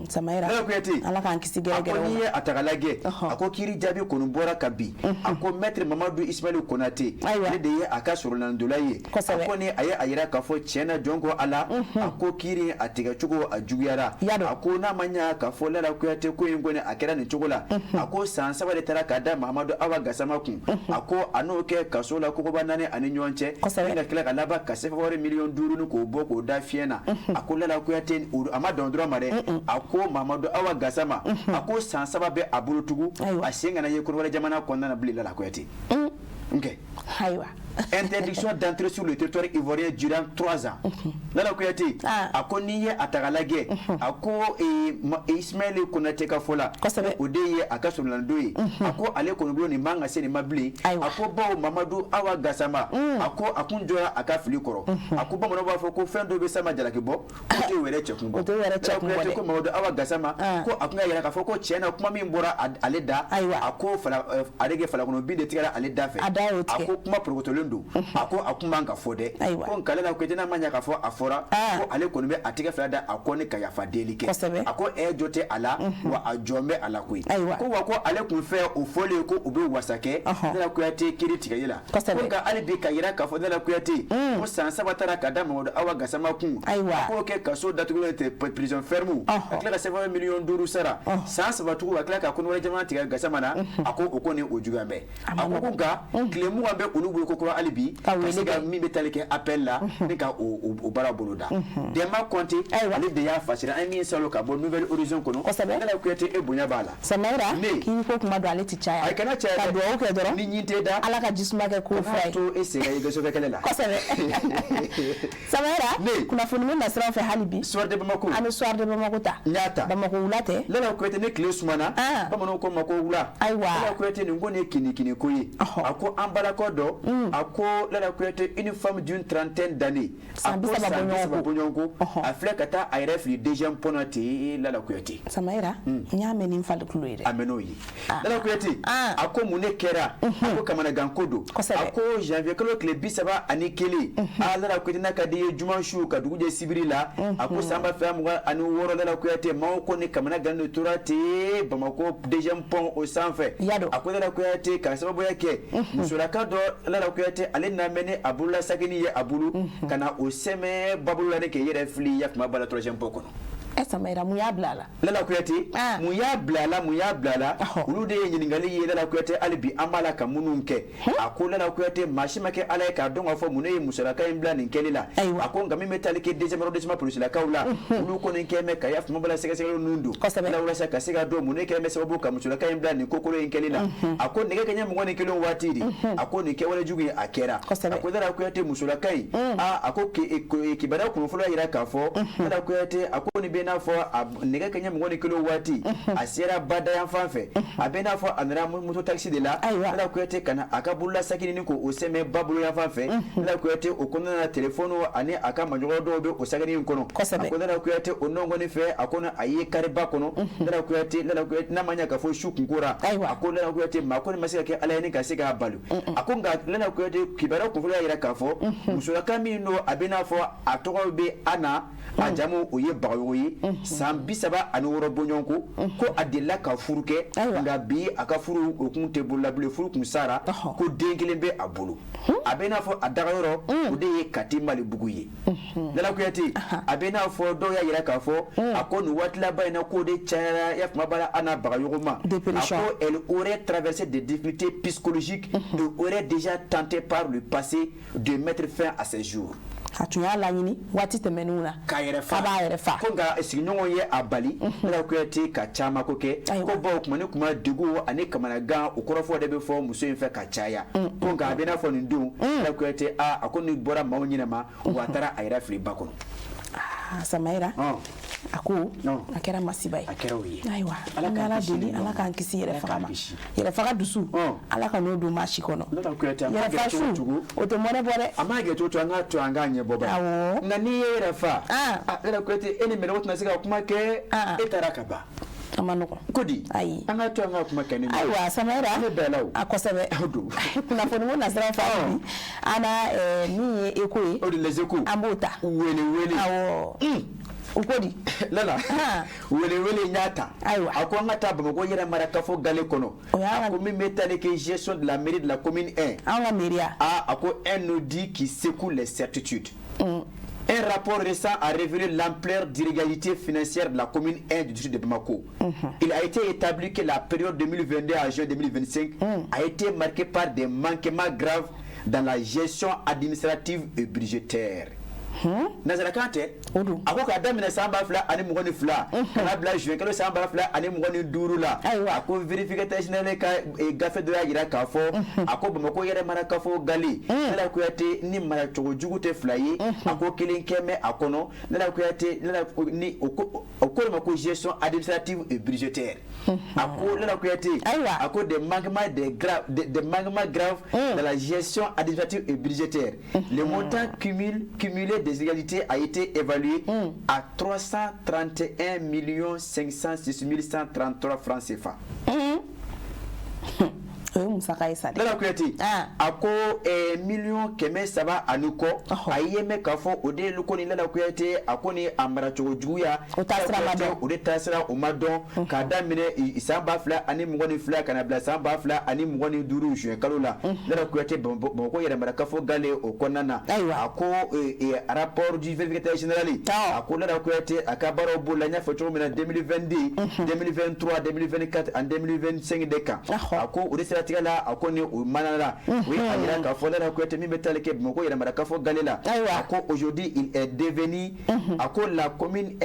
Samayira, Lala Kuyate, Ala k'an kisi a ko gɛrɛgɛrɛw n'i ma. ye a ta k'a lajɛ, a ko kiiri jaabi kɔni bɔra ka bin. A ko maître Mamadu Ismaël Konate, ale de ye a ka sɔrɔlandola ye. A ko ni a ye a yira k'a fɔ tiɲɛ na, jɔn ko Ala, a ko kiiri a tigɛcogo a juguyara. A ko n'a ma ɲa k'a fɔ Lala Kuyate, ko in kɔni a kɛra nin cogo la, a ko san 3 de taara k'a da Mahamadu Awa Gasama kun. A ko a n'o kɛ kaso la kogoba naani ani ɲɔgɔn cɛ, ni ka tila ka laban ka CFA wari miliyɔn 5 ni k'o bɔ k'o da fiɲɛ na. A ko Lala Kuyate, a ma dɔn dɔrɔn ma dɛ. A ko Mahamadu Awa Gasama, a ko san 3 bɛ a bolo tugun, a sen kana ye Kɔnɔwari jamana kɔnɔna na bilen. Lala Kuyate, ok. Interdiction d'entrer sur le territoire ivoirien durant 3 ans. Lala Kuyate, a ko n'i ye a ta k'a lajɛ, a ko Ismaël Konate ka fɔ la, o de ye a ka sɔrɔlando ye. A ko ale kɔni bolo, nin man ka se nin ma bilen. A ko bawo Mamadu Awa Gasama, a ko a kun jɔra a ka fili kɔrɔ. A ko bamananw b'a fɔ ko fɛn dɔ bɛ sama jalaki bɔ, ko t'o yɛrɛ cɛkun bɔ. O t'o yɛrɛ cɛkun bɔ Lala dɛ. Kuyate ko Mamadu Awa Gasama, ko a kun y'a yira k'a fɔ ko tiɲɛ na, kuma min bɔra ale da, a ko fala ale kɛ falakɔnɔ bin de tigɛra ale da fɛ. A da y'o A tigɛ. ko kuma porokotolen don, a ko a kun man ka fɔ dɛ. Ko nka Lala Kuyate, n'a ma ɲɛ k'a fɔ a fɔra, ko ale kɔni bɛ a tigɛ fila da a kɔ ni ka yafa deli kɛ. A ko jɔ tɛ a la wa, a jɔn bɛ a la koyi. Ko wa ko ale kun fɛ o fɔlen ko u bɛ wasa kɛ Lala Kuyate kiiri tigɛli la. Ko nka hali bi ka yira k'a fɔ Lala Kuyate, ko san 3 taara ka da Mamadu Awa Gasama kun, a k'o kɛ kaso datugulen tɛ, prison ferme, ka tila ka CFA miliyɔn 5 sara san 3 tugun, ka tila ka Kɔnɔwari jamana tigɛ Gasama na. A ko o kɔni o juguya bɛ. A ko ko nka tile 20 bɛ olu bolo ko kura hali bi ka se ka min bɛ tali kɛ appel la ni ka o baara bolo da. Dɛnba Kɔnte, ale de y'a fasiri an ye min salo ka bɔ Nouvel Horizon kɔnɔ. Lala Kuyate, e bonya b'a la. Samayira, k'i ko kuma don, ale ti caya. A kana caya. Ka dugawu kɛ dɔrɔn. Ni ɲin tɛ da. Ala ka jisuma kɛ ko fura ye. To e sen ka i sofɛ kɛlɛ la. Kosɛbɛ. Samayira, kunnafoni bɛ na siraw fɛ hali bi. Soir de Bamako. An bɛ Soir de Bamako ta. N y'a ta. Bamako wula tɛ. Lala Kuyate, ne tile sumana, bamananw ko ma ko wula. Lala Kuyate, nin ko nin ye kinikini ko ye. A ko an balakaw dɔ, a ko Lala Kuyate, une femme d'une trentaine d'années, a San ko 30 san 30 bɔɲɔgɔnko. bɔɲɔgɔnko, a filɛ ka taa a yɛrɛ fili deuxième pont na ten. Lala Kuyate. Samayira, n y'a mɛn ni n fali tulo ye dɛ. A mɛn n'o ye. Lala Kuyate, a ko mun de kɛra? A ko kamanagan ko don. A ko janvier kalo tile 31, a Lala Kuyate, n'a ka di ye juma su ka dugu jɛ sibiri la, a ko san 2026, Lala Kuyate, maaw ko ni kamanagan de tora ten Bamakɔ deuxième pont o sanfɛ. A ko Lala Kuyate, ka sababuya kɛ musolaka dɔ, Lala Kuyate, ale na mɛn ni a bolola sakini ye a bolo ka na o sɛmɛ babolo la ni k'i yɛrɛ fili yakuma bala troisième pont kɔnɔ. Ɛ Samayira, mun y'a bila a la? Lala Kuyate, mun y'a bila a la? Mun y'a bila a la? Olu de ye ɲininkali ye. Lala Kuyate, hali bi an b'a la ka minnu kɛ. A ko Lala Kuyate, maa si ma kɛ Ala ye k'a dɔn k'a fɔ mun ne ye musolaka in bila nin kɛli la. A ko nka min bɛ tali kɛ deuxième arrondissement polisilakaw la, olu kɔni kɛ mɛ ka yafama bala sɛgɛsɛgɛli ninnu don la walasa ka se ka dɔn mun ne kɛ mɛ sababu ka musolaka in bila nin kokolo in kɛli la. A ko nɛgɛ kɛɲɛ 21 waati de, a ko nin kɛwale jugu in a kɛra. A ko Lala Kuyate, musolaka in, a ko kibaruya kunfɔlɔ y'a jira k'a fɔ Lala Kuyate, a ko nin bɛ n'a fɔ a nɛgɛ kɛɲɛ 21 waati, a sera badayan fan fɛ. A bɛ n'a fɔ a nana moto taxi de la, Lala Kuyate, ka na a ka bolola sakini ni k'o sɛmɛ ba bolo yan fan fɛ. Lala Kuyate, o kɔnɔna na, telefɔni ani a ka maɲɔgɔn dɔw bɛ o sakini in kɔnɔ. A ko Lala Kuyate, o nɔngɔni fɛ, a ko a ye kariba kɔnɔ. Lala Kuyate, Lala Kuyate, n'a ma ɲɛ k'a fɔ su kun kora, a ko Lala Kuyate, maa kɔni ma se ka kɛ Ala ye ni ka se k'a balo. A ko nka Lala Kuyate, kibaruya kunfɔlɔ y'a jira k'a fɔ musolaka min don, a bɛ n'a fɔ a tɔgɔ bɛ Ana, a jamu o ye Bagayogo ye, san 36 bɔɲɔgɔnko, ko a delila ka furu kɛ, nka bi a ka furu o kun tɛ bolola bilen, furu kun sara. Ko den kelen bɛ a bolo, a bɛ n'a fɔ a dagayɔrɔ o de ye Kati Malibugu ye. Lala Kuyate, a bɛ n'a fɔ dɔw y'a jira k'a fɔ a ko nin waati laban in na, k'o de cayara yafama bala Ana Bagayogo ma. A ko elle aurait traversé des difficultés psychologiques et aurait déjà tenté par le passé de mettre fin à ses jours. A tun y'a laɲini waati tɛmɛnenw na k'a yɛrɛ fa. K'a b'a yɛrɛ fa. Ko nka sigiɲɔgɔnw ye a bali. Lala Kuyate, ka caman ko kɛ ko bawo kuma ni kuma, degun ani kamanagan, o kɔrɔfɔ de bɛ fɔ muso in fɛ ka caya. Ko nka a bɛ n'a fɔ nin don, Lala Kuyate, a ko nin bɔra maaw ɲinɛ ma wa, a taara a yɛrɛ fili ba kɔnɔ. Samayira, a ko a kɛra masiba ye. A kɛra o ye. Ayiwa, an bɛ Ala deli, Ala k'an kisi yɛrɛ faga ma. Yɛrɛ faga dusu, Ala ka n'o don maa si kɔnɔ. Lala Kuyate, a ma yɛrɛ kɛ fa cogo su cogo, o tɛ mɔnɛ bɔ dɛ. A ma kɛ cogo cogo, an k'a to an k'a ɲɛbɔ ba. Nka n'i ye yɛrɛ fa, Lala Kuyate, e ni mɛlɛkɛw tɛna se ka kuma kɛ, e taara ka ban. A ma nɔgɔn. Ko di? Ayi. An ka to an ka kuma kɛ ni. Ayiwa Samayira. Ne bɛɛ la o. A kosɛbɛ. O don. Kunnafoni ko nasiraw fɛ hali bi, an na min ye Échos ye. O de, Les Échos. An b'o ta. Wele wele. Awɔ. U ko di? Lala, welewele n y'a ta. Ayiwa. A ko an ka taa Bamakɔ yɛrɛ marakafo gale kɔnɔ. O y'a A ko min bɛ tali kɛ gestion de la mairie de la commune 1. An ka mairie ya. Ah, a ko un audit qui secoue les certitudes. Un rapport récent a révélé l'ampleur d'irrégularité financière de la commune 1 du district de Bamako. Il a été établi que la période 2022 à juin 2025 a été marquée par des manquements graves dans la gestion administrative et budgétaire. Nazarakan tɛ. O don. A ko k'a daminɛ san 2022 ka na bila juin kalo san 2025 la. Ayiwa. A ko vérificateur général ka gafe dɔ y'a jira k'a fɔ, a ko Bamakɔ yɛrɛ marakafo gale, Lala Kuyate, ni maracogo jugu tɛ fila ye, a ko kelen kɛ mɛ a kɔnɔ, Lala Kuyate, Lala ni o ko o ko de ma ko gestion administrative et budgétaire. A ko, Lala Kuyate, Ayiwa. a ko des manquements des graves des manquements graves dans la gestion administrative et budgétaire. Le montant cumulé des illégalités a été évalué à 331 506 133 francs CFA. O ye musaka ye sa dɛ. Lala Kuyate, Ah. a ko 300 million ani kɔ, a ye mɛn k'a fɔ o de ye ko ni, Lala Kuyate, a ko ni a maracogo juguya. O taasira ma dɔn. O de taasira o ma dɔn k'a daminɛ san 2022 ka na bila san 2025 juin kalo la, Lala Kuyate, Bamakɔ yɛrɛmarakafo gale o kɔnɔna na. Ayiwa. A ko rapport du vérificateur général, a ko, Lala Kuyate, a ka baaraw b'o la, n y'a fɔ cogo min na, 2022, 2023, 2024 ani 2025 de kan. A ko o de siratigɛ la, a ko ni o mana la, o ye a jira k'a fɔ, Lala Kuyate, min bɛ tali kɛ Bamakɔ yɛrɛmarakafo gale la. Ayiwa. A ko aujourd'hui il est devenu, a ko la commune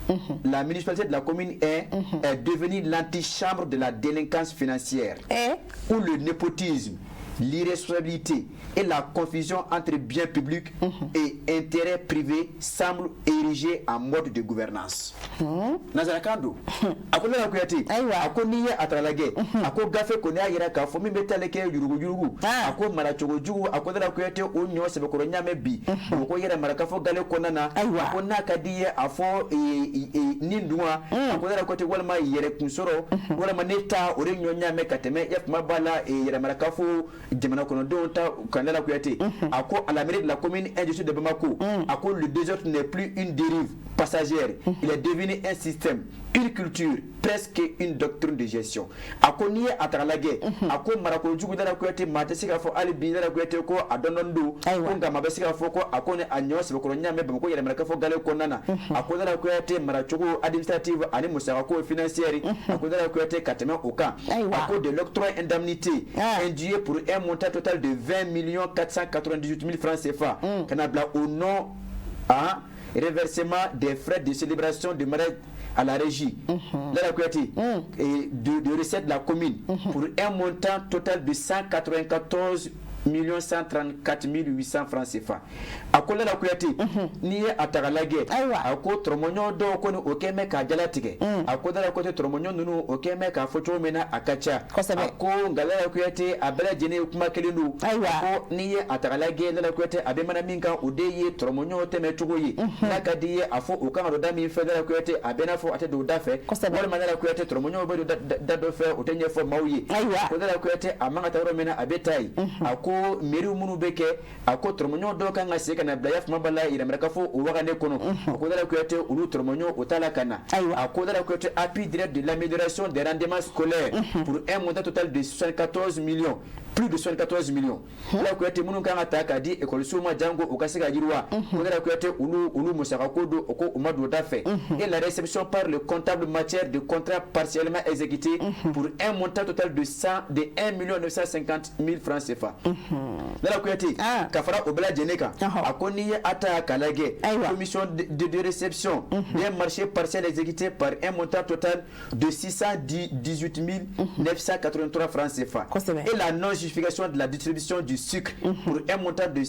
1, la municipalité de la commune 1 est devenue l'antichambre de la délinquance financière, où le népotisme, l'irresponsabilité et la confusion entre biens publics et intérêts privés semblent érigés en mode de gouvernance. Nazarakan don. A ko, Lala Kuyate, Ayiwa. a ko n'i ye a ta lajɛ, a ko gafe kɔni y'a jira k'a fɔ min bɛ tali kɛ yuruguyurugu, a ko maracogo jugu, a ko, Lala Kuyate, o ɲɔ sɛbɛkɔrɔ ɲaamɛ bi Bamakɔ yɛrɛ marakafo gale kɔnɔna na. Ayiwa. A ko n'a ka di i ye, a fɔ ni dun, a ko, Lala Kuyate, walima yɛrɛkun sɔrɔ, walima ne ta o de ɲɔ ɲaamɛ ka tɛmɛ yafama b'a la yɛrɛmarakafo jamana kɔnɔdenw ta kan. Lala Kuyate, a ko à la mairie de la commune 1 de Bamako, a ko le désordre n'est plus une dérive passagère, il est devenu un système, une culture, presque une doctrine de gestion. A ko n'i ye a ta k'a lajɛ, a ko marako jugu, Lala Kuyate, maa tɛ se k'a fɔ hali bi, Lala Kuyate, ko a dɔn don. Ayiwa. Ko nka maa bɛ se k'a fɔ ko a ko ni a ɲɔ sɛbɛkɔrɔ ɲaamɛ Bamakɔ yɛrɛmarakafo gale kɔnɔna na. A ko, Lala Kuyate, maracogo administrative ani musakako financière, a ko, Lala Kuyate, ka tɛmɛ o kan, Ayiwa. a ko de l'octroi indemnité indue pour un montant total de 20 498 000 francs CFA ka na bila au nom à reversement des frais de célébration de mariage à la régie, Lala Kuyate, et de recettes de la commune pour un montant total de 194 134 800 francs CFA. A ko, Lala Kuyate, n'i ye a ta k'a lajɛ, Ayiwa. a ko tɔrɔmɔɲɔ dɔw ko ni o kɛ mɛ k'a jala tigɛ. A ko, Lala Kuyate, tɔrɔmɔɲɔ ninnu o kɛ mɛ k'a fɔ cogo min na, a ka ca. Kosɛbɛ. A ko nka, Lala Kuyate, a bɛɛ lajɛlen ye kuma kelen don. Ayiwa. A ko n'i ye a ta k'a lajɛ, Lala Kuyate, a bɛ mana min kan, o de ye tɔrɔmɔɲɔw tɛmɛ cogo ye. N'a ka di i ye, a fɔ o kan ka don da min fɛ, Lala Kuyate, a bɛ n'a fɔ a tɛ don o da fɛ. Kosɛbɛ. Walima, Lala Kuyate, tɔrɔmɔɲɔw bɛ don da dɔ fɛ, o tɛ ɲɛfɔ maaw ye. Ayiwa. Ko, Lala Kuyate, a man ka taa yɔrɔ min na, a bɛ taa yen. A ko mairie minnu bɛ kɛ, a ko tɔrɔmɔɲɔ dɔw kan ka segin ka na bila yafama b'a la yɛrɛmarakafo o wagane kɔnɔ. A ko, Lala Kuyate, olu tɔrɔmɔɲɔ o t'a la ka na. Ayiwa. A ko, Lala Kuyate, appui direct de l'amélioration des rendements scolaires pour un montant total de 74 millions, plus de 74 millions. Lala Kuyate, minnu kan ka ta k'a di ekɔlisow ma jango u ka se ka yiriwa, ko Lala Kuyate, olu musakako don, o ko u ma don o da fɛ. Et la réception par le comptable matière de contrats partiellement exécutés pour un montant total de 100 de 1 million 950 000 francs CFA. Lala Kuyate, ka fara o bɛɛ lajɛlen kan, a ko n'i ye a ta k'a lajɛ, commission de réception d'un marché partiel exécuté par un montant total de 618 983 francs CFA et la non justification de la distribution du sucre pour un montant de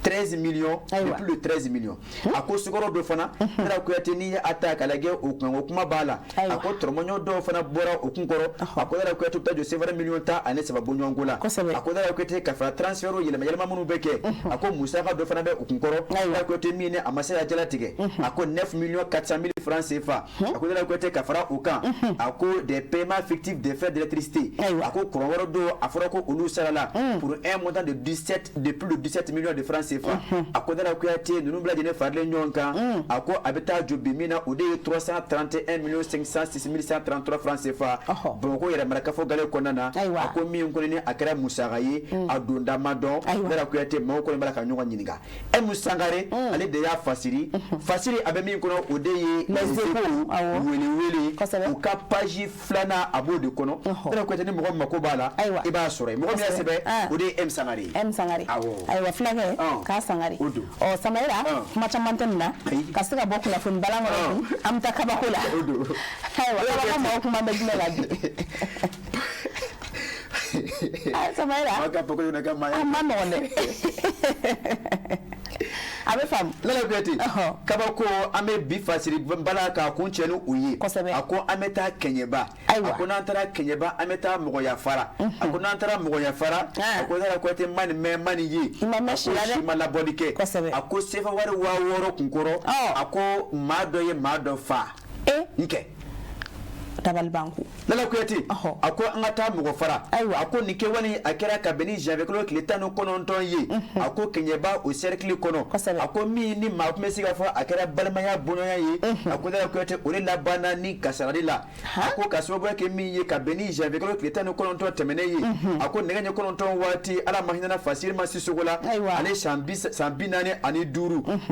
13 millions, de plus de 13 millions. A ko sukaro dɔ fana, Lala Kuyate, n'i ye a ta k'a lajɛ, o kun o kuma b'a la. A ko tɔrɔmɔɲɔ dɔw fana bɔra o kun kɔrɔ. A ko, Lala Kuyate, u bɛ taa jɔ sefara miliyɔn 13 bɔɲɔgɔnko la. A ko, Lala Kuyate, ka fara transfert yɛlɛma yɛlɛma minnu bɛ kɛ, a ko musaka dɔ fana bɛ o kun kɔrɔ, Lala Kuyate, min ni a ma se ka jalatigɛ, a ko 9 millions 400 000 francs CFA. A ko, Lala Kuyate, ka fara o kan, a ko des paiements fictifs des frais d'électricité, a ko kuran wɛrɛ dɔw a fɔra ko olu sarala pour un montant de 17, de plus de 17 millions de francs. CFA. A ko Lala Kuyate, ninnu bɛɛ lajɛlen faralen ɲɔgɔn kan, a ko a bɛ taa jɔ bi min na, o de ye 331 millions 506 133 francs CFA. Bamakɔ yɛrɛ marakafo gale kɔnɔna na, a ko min kɔni ni a kɛra musaka ye, a donda ma dɔn. Lala Kuyate, maaw kɔni b'a la ka ɲɔgɔn ɲininka. M Sangare, ale de y'a fasiri. Fasiri a bɛ min kɔnɔ, o de ye Les Échos, welewele, u ka page filanan, a b'o de kɔnɔ. Lala Kuyate, ni mɔgɔ mako b'a la, i b'a sɔrɔ yen. Mɔgɔ min y'a sɛbɛn, o de ye M Sangare ye. M Sangare. Ayiwa, fulakɛ k'a Sangare. Ɔ, Samayira, kuma caman tɛ nin na ka se ka bɔ kunnafoni balan kɔnɔ. An bɛ taa kabako la. Ayiwa, kabako maaw kuma bɛ jumɛn la bi? Samayira, a ma nɔgɔn dɛ, a bɛ faamu. Lala Kuyate, kabako, an bɛ bi fasiri bala k'a kun cɛ ni o ye. A ko an bɛ taa Kɛɲɛba. A ko n'an taara Kɛɲɛba, an bɛ taa Mɔgɔya Fara. A ko n'an taara Mɔgɔya Fara, a ko Lala Kuyate, ma nin mɛn, ma nin ye, a ko si ma labɔli kɛ. A ko sefa wari 6000 kun kɔrɔ, a ko maa dɔ ye maa dɔ fa n kɛ. Dabalibanko. Lala Kuyate, a ko an ka taa Mɔgɔ Fara. A ko nin kɛwale a kɛra ka bɛn ni janvier kalo tile 19 ye. A ko Kɛɲɛba, o cercle kɔnɔ, a ko min ni maa tun bɛ se k'a fɔ a kɛra balimaya bɔɲɔgɔnya ye, a ko Lala Kuyate, o de labanna ni kasarali la. A ko ka sababuya kɛ min ye, ka bɛn ni janvier kalo tile 19 tɛmɛnen ye, a ko nɛgɛ ɲɛ 9 waati, Ala ma hinɛna Fasirima Sisoko la, ale san 45.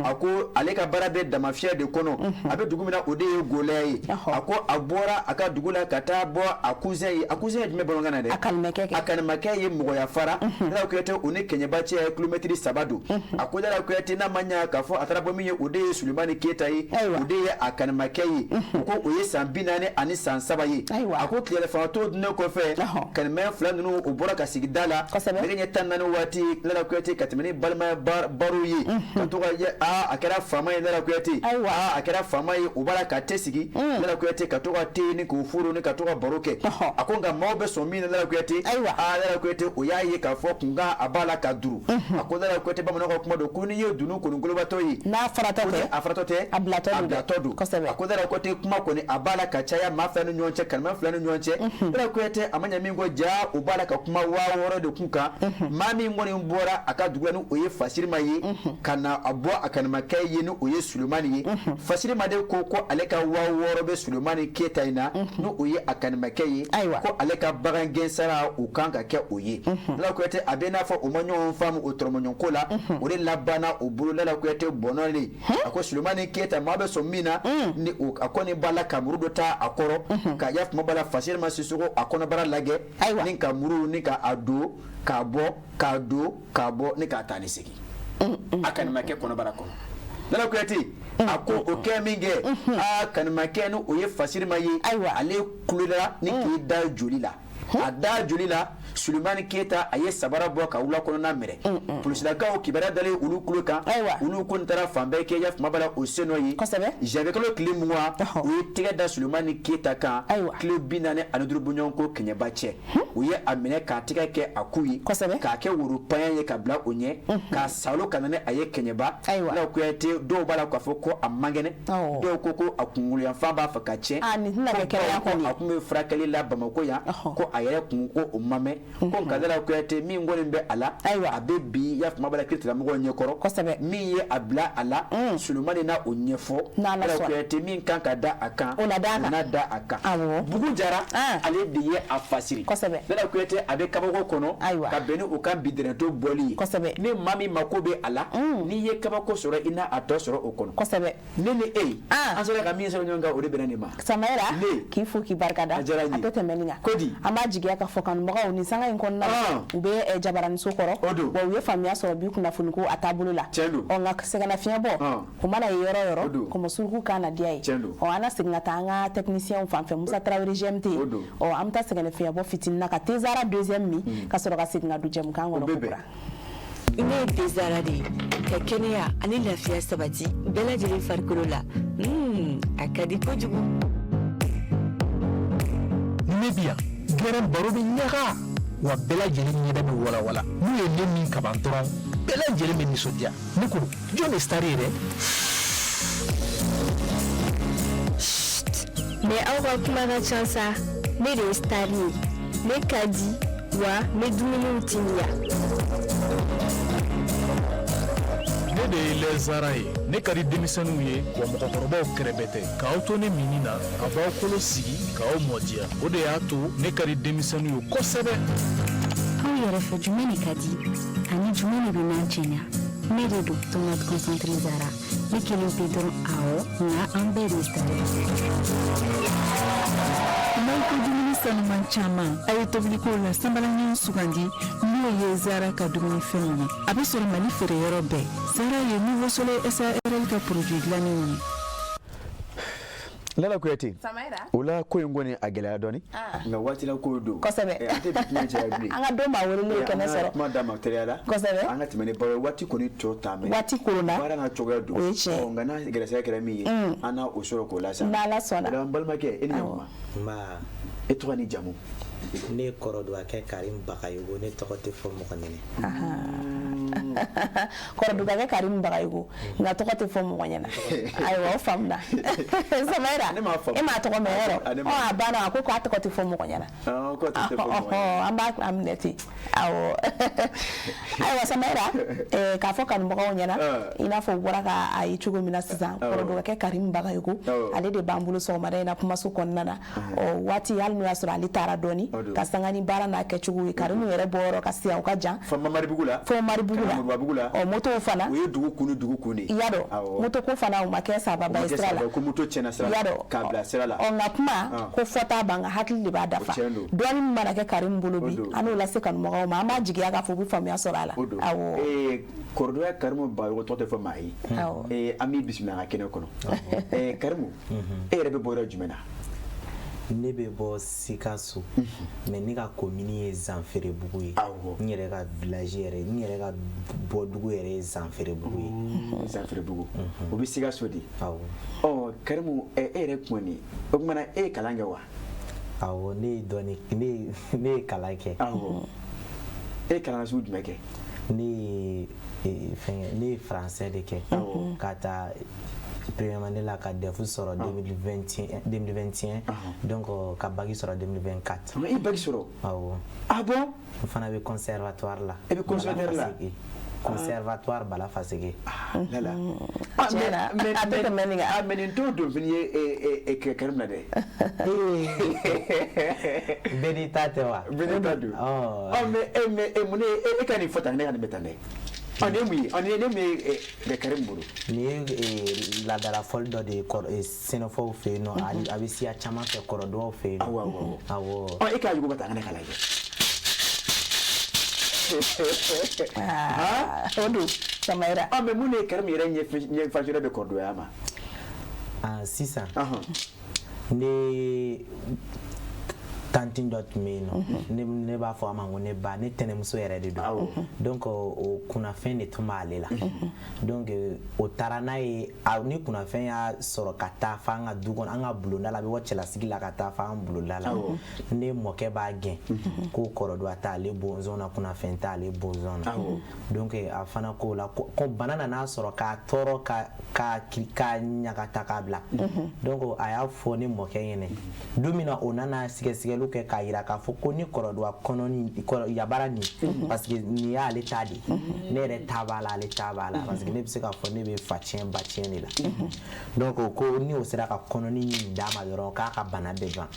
A ko ale ka baara bɛ damafiyɛ de kɔnɔ. A bɛ dugu min na, o de ye Golɛ ye. A ko a bɔra a ka dugu la ka taa bɔ a cousin ye. A cousin ye jumɛn bamanankan na dɛ? A kalimakɛ. A kalimakɛ ye Mɔgɔya Fara. Lala Kuyate, o ni Kɛɲɛba cɛ ye kilomɛtiri 3 don. A ko Lala Kuyate, n'a ma ɲa k'a fɔ a taara bɔ min ye, o de ye Sulemani Keyita ye, o de ye a kalimakɛ ye. O ko o ye san 43 ye. A ko tilelafana dunnen kɔfɛ, kalimaya fila ninnu, o bɔra ka sigi da la nɛgɛ ɲɛ 14 waati. Lala Kuyate, ka tɛmɛ ni balimaya baro ye, ka to ka a kɛra faama ye. Lala Kuyate, a kɛra faama ye, o b'a la ka te sigi. Lala Kuyate, ka to ka te ni k'o furu ni ka to ka baro kɛ. A ko nka maaw bɛ sɔn min na, Lala Kuyate, Lala Kuyate, o y'a ye k'a fɔ kunkan a b'a la ka duru. A ko Lala Kuyate, bamananw ka kuma don ko n'i ye dunun kɔni ye, n'a faratɔ tɛ, a faratɔ tɛ, a bilatɔ don. A ko Lala Kuyate, kuma kɔni a b'a la ka caya maa fila ni ɲɔgɔn cɛ, kalima fila ni ɲɔgɔn cɛ. Lala Kuyate, a ma ɲɛ min kɔ, ja o b'a la ka kuma 6000 de kun kan. Maa min kɔni bɔra a ka dugu la, ni o ye Fasirima ye, ka na a bɔ a kalimakɛ ye, ni o ye Sulemani ye. Fasirima de ko ko ale ka 6000 bɛ Sulemani Keyita in na, ni o ye a kalimakɛ ye, ko ale ka bagan gɛn sara, o kan ka kɛ o ye. Lala Kuyate, a bɛ n'a fɔ o ma ɲɔgɔn faamu o tɔrɔmɔɲɔgɔnko la, o de labanna o bolo Lala Kuyate bɔnɔlen. A ko Sulemani Keyita, maa bɛ sɔn min na, ni a kɔni b'a la ka muru dɔ ta a kɔrɔ, ka ya kuma b'a la Fasirima Sisoko a kɔnɔbara lajɛ, ni ka muru ni ka a don k'a bɔ, k'a don k'a bɔ, ni k'a taa ni segin a kalimakɛ kɔnɔbara kɔnɔ. Lala Kuyate, a ko o kɛ min kɛ, aa, kalimakɛ, ni o ye Fasirima ye, ale kulela ni k'i da joli la. A da joli la, Sulemani Keyita, a ye sabara bɔ ka wula kɔnɔna minɛ. Polisilakaw kibaruya dalen olu tulo kan, olu kɔni taara fan bɛɛ kɛ ya kuma b'a la o sen nɔ ye. Janvier kalo tile 20, u ye tɛgɛ da Sulemani Keyita kan, kilo 45 bɔɲɔgɔnko Kɛɲɛba cɛ. U ye a minɛ k'a tɛgɛ kɛ a ku ye, k'a kɛ woro payan ye ka bila o ɲɛ, k'a salo ka na ni a ye Kɛɲɛba. Lala Kuyate, dɔw b'a la k'a fɔ ko a man kɛnɛ, dɔw ko ko a kunkolo yanfan b'a fɛ ka tiɲɛ, a kun bɛ furakɛli la Bamakɔ yan, ko a yɛrɛ kun ko o ma mɛn. Ko nka Lala Kuyate, min kɔni bɛ a la, a bɛ bi ya kuma b'a la kiiritigɛlamɔgɔw ɲɛkɔrɔ. Min ye a bila a la, Sulemani na o ɲɛfɔ. Lala Kuyate, min kan ka da a kan, o na da a kan. Bugu Jara, ale de ye a fasiri. Lala Kuyate, a bɛ kabako kɔnɔ ka bɛn ni u kan bi dɛrɛnto bɔli ye. Ni maa min mako bɛ a la, n'i ye kabako sɔrɔ, i n'a a tɔ sɔrɔ o kɔnɔ. Ne ni e, an sera ka min sɔrɔ ɲɔgɔn kan, o de bɛnna nin ma. Samayira, k'i fo k'i barika da, a tɛ tɛmɛ nin kan. An b'a jigiya k'a fɔ kanubagaw nin sanga in kɔnɔna la, u bɛ jabaraniso kɔrɔ, wa u ye faamuya sɔrɔ bi kunnafoni ko a taabolo la. Ɔ, nka sɛgɛnnafiɲɛ bɔ, o mana ye yɔrɔ yɔrɔ, kɔmɔsuruku kan na diya ye. Ɔ, an na segin ka taa an ka technicien fan fɛ, Musa Tarawele GMT. Ɔ, an bɛ taa sɛgɛnnafiɲɛ bɔ fitinin na ka Tezara deuxième min, ka sɔrɔ ka segin ka don jɛmukan kɔnɔ kokura. Ne ye Tezara de ye, ka kɛnɛya ani lafiya sabati bɛɛ lajɛlen farikolo la. A ka di kojugu. Ne bi yan gɛrɛn baro bɛ ɲaga, wa bɛɛ lajɛlen ɲɛda bɛ walawala. N'u ye ne min kaban dɔrɔn, bɛɛ lajɛlen bɛ nisɔndiya. Ne ko jɔn de star ye dɛ? Mais aw ka kuma ka ca sa. Ne de ye star ye, ne ka di, wa n bɛ dumuniw timiya. Ne de ye lait Zara ye. Ne ka di denmisɛnninw ye, wa mɔgɔkɔrɔbaw kɛrɛbɛ tɛ. K'aw to ne minni na, a b'aw kolo sigi k'aw mɔdiya. O de y'a to ne ka di denmisɛnninw ye kosɛbɛ. Aw yɛrɛ fɛ, jumɛn de ka di ani jumɛn de bɛ n'an cɛɲa? Ne de don, tomate concentré Zara. Ne kelen pe dɔrɔn? Awɔ, nka an bɛɛ de ta. N'aw ko dumuni sanuman caman, a ye tobiliko la sanbalaɲin sugandi, n'o ye Zara ka dumunifɛnw ye. A bɛ sɔrɔ Mali feereyɔrɔ bɛɛ. Zara ye Nouveau Soleil SARL ka produit dilannenw ye. Lala Kuyate, o la ko in kɔni a gɛlɛya dɔɔni, nka waati la ko don. An tɛ bi kuma caya bilen. An ka don maa welelen ye kɛnɛ sɔrɔ. Kuma d'a ma teliya la. An ka tɛmɛ ni baro ye, waati kɔni tɔ t'an mɛn. Waati koronna. Baara n'a cogoya don. O ye tiɲɛ ye. Nka n'a gɛrɛsɛgɛ kɛra min ye, an n'a o sɔrɔ k'o lasa. N'Ala sɔnna. O la n balimakɛ, e ni ɲankuma. Nba. E tɔgɔ ni jamu? Ne ye Kɔrɔdugakɛ Karim Bagayogo, ne tɔgɔ tɛ fɔ mɔgɔ ɲɛnɛ. Kɔrɔdugakɛ Karim Bagayogo, nka tɔgɔ tɛ fɔ mɔgɔ ɲɛna. Ayiwa, o faamuna. Samayira, e m'a tɔgɔ mɛn yɔrɔ? Ɔ, a banna, a ko k'a tɔgɔ tɛ fɔ mɔgɔ ɲɛna. An b'a minɛ ten. Awɔ. Ayiwa Samayira, k'a fɔ kanubagaw ɲɛna, i n'a fɔ u bɔra k'a ye cogo min na sisan, Kɔrɔdugakɛ Karim Bagayogo, ale de b'an bolo sɔgɔmada in na kumaso kɔnɔna na. Ɔ, waati hali n'o y'a sɔrɔ ale taara dɔɔni ka sanga ni baara n'a kɛcogo ye, Karimu yɛrɛ bɔyɔrɔ ka se yan o ka jan. Fo Mamaribugu la. Fo Mamaribugu la. Moribabugu la. Ɔ, motow fana. O ye dugu kun ni dugu kun de ye. I y'a dɔn, moto ko fana o ma kɛ sababa ye sira la. Ko moto tiɲɛna sira la. I y'a dɔn. K'a bila sira la. Ɔ, nka kuma ko fɔta b'an kan, hakili de b'a dafa. Dɔɔni min mana kɛ Karimu bolo bi, an n'o lase kanubagaw ma, an b'a jigiya k'a fɔ u bɛ faamuya sɔrɔ a la. Awɔ. Kɔrɔdɔya Karimu Bagayogo tɔgɔ tɛ fɔ maa ye. An b'i bisimila an ka kɛnɛ kɔnɔ. Karimu, e yɛrɛ bɛ bɔ yɔrɔ jumɛn na? Ne bɛ bɔ Sikaso, mais ne ka commune ye Zanferebugu ye. N yɛrɛ ka village yɛrɛ, n yɛrɛ ka bɔdugu yɛrɛ ye Zanferebugu ye. Zanferebugu, o bɛ Sikaso de. Awɔ. Ɔ Karimu, e yɛrɛ kɔni, o tuma na e ye kalan kɛ wa? Awɔ, ne ye dɔɔni, ne ye kalan kɛ. Awɔ. E ye kalan sugu jumɛn kɛ? Ne ye fɛn, ne ye français de kɛ. Ka taa première année la, ka DEF sɔrɔ 2021, donc ka bac sɔrɔ 2024. Mais i bac sɔrɔ? Awɔ. Ah bon? N fana bɛ conservatoire la. E bɛ conservatoire la? Conservatoire Bala Faseke. Lala. Tiɲɛna, a tɛ tɛmɛ nin kan. Ah, mais nin t'o donfini ye Karimu na dɛ. Bɛɛ n'i ta tɛ wa? Bɛɛ n'i ta don. Ɔ, mais mun e ka nin fɔ tan, ne ka nin bɛ tan dɛ. Ɔ, nin ye mun ye? Ɔ, nin ye mun ye Karimu bolo? Nin ye laadala fɔli dɔ de ye sɛnɛfɔw fɛ yen nɔ, a bɛ siya caman fɛ, kɔrɔdɔw fɛ yen nɔ. Awɔ. Awɔ. Ɔ, e k'a yuguba tan, ne k'a lajɛ. O don Samayira. Ɔ, mais mun de ye Karimu yɛrɛ ɲɛfasiyɔrɔ bɛ kɔrɔdɔya ma? Ah, sisan. Ne tantine dɔ tun bɛ yen nɔ, ne b'a fɔ a ma ko ne ba, ne tɛnɛmuso yɛrɛ de don. Donc o kunnafɛn de tun b'ale la. Donc o taara n'a ye, ni kunnafɛn y'a sɔrɔ ka taa fo an ka du kɔnɔ, an ka bulonda la, a bɛ bɔ cɛlasigi la ka taa fo an bulonda la. Ne mɔkɛ b'a gɛn ko kɔrɔdɔ t'ale bɔnzɔn na, kunnafɛn t'ale bɔnzɔn na. Donc a fana ko la ko bana nana sɔrɔ k'a tɔɔrɔ, k'a ɲagata k'a bila. Donc a y'a fɔ ne mɔkɛ ɲɛna don min na, o nana sɛgɛsɛgɛliw kɛ k'a yira k'a fɔ ko ni kɔrɔdɔ kɔnɔ yabara nin, parce que nin y'ale ta de, ne yɛrɛ ta b'a la, ale ta b'a la, parce que ne bɛ se k'a fɔ ne bɛ fa tiɲɛ ba tiɲɛ de la. Donc ko ni o sera ka kɔnɔni nin d'a ma dɔrɔn, k'a ka bana bɛɛ ban.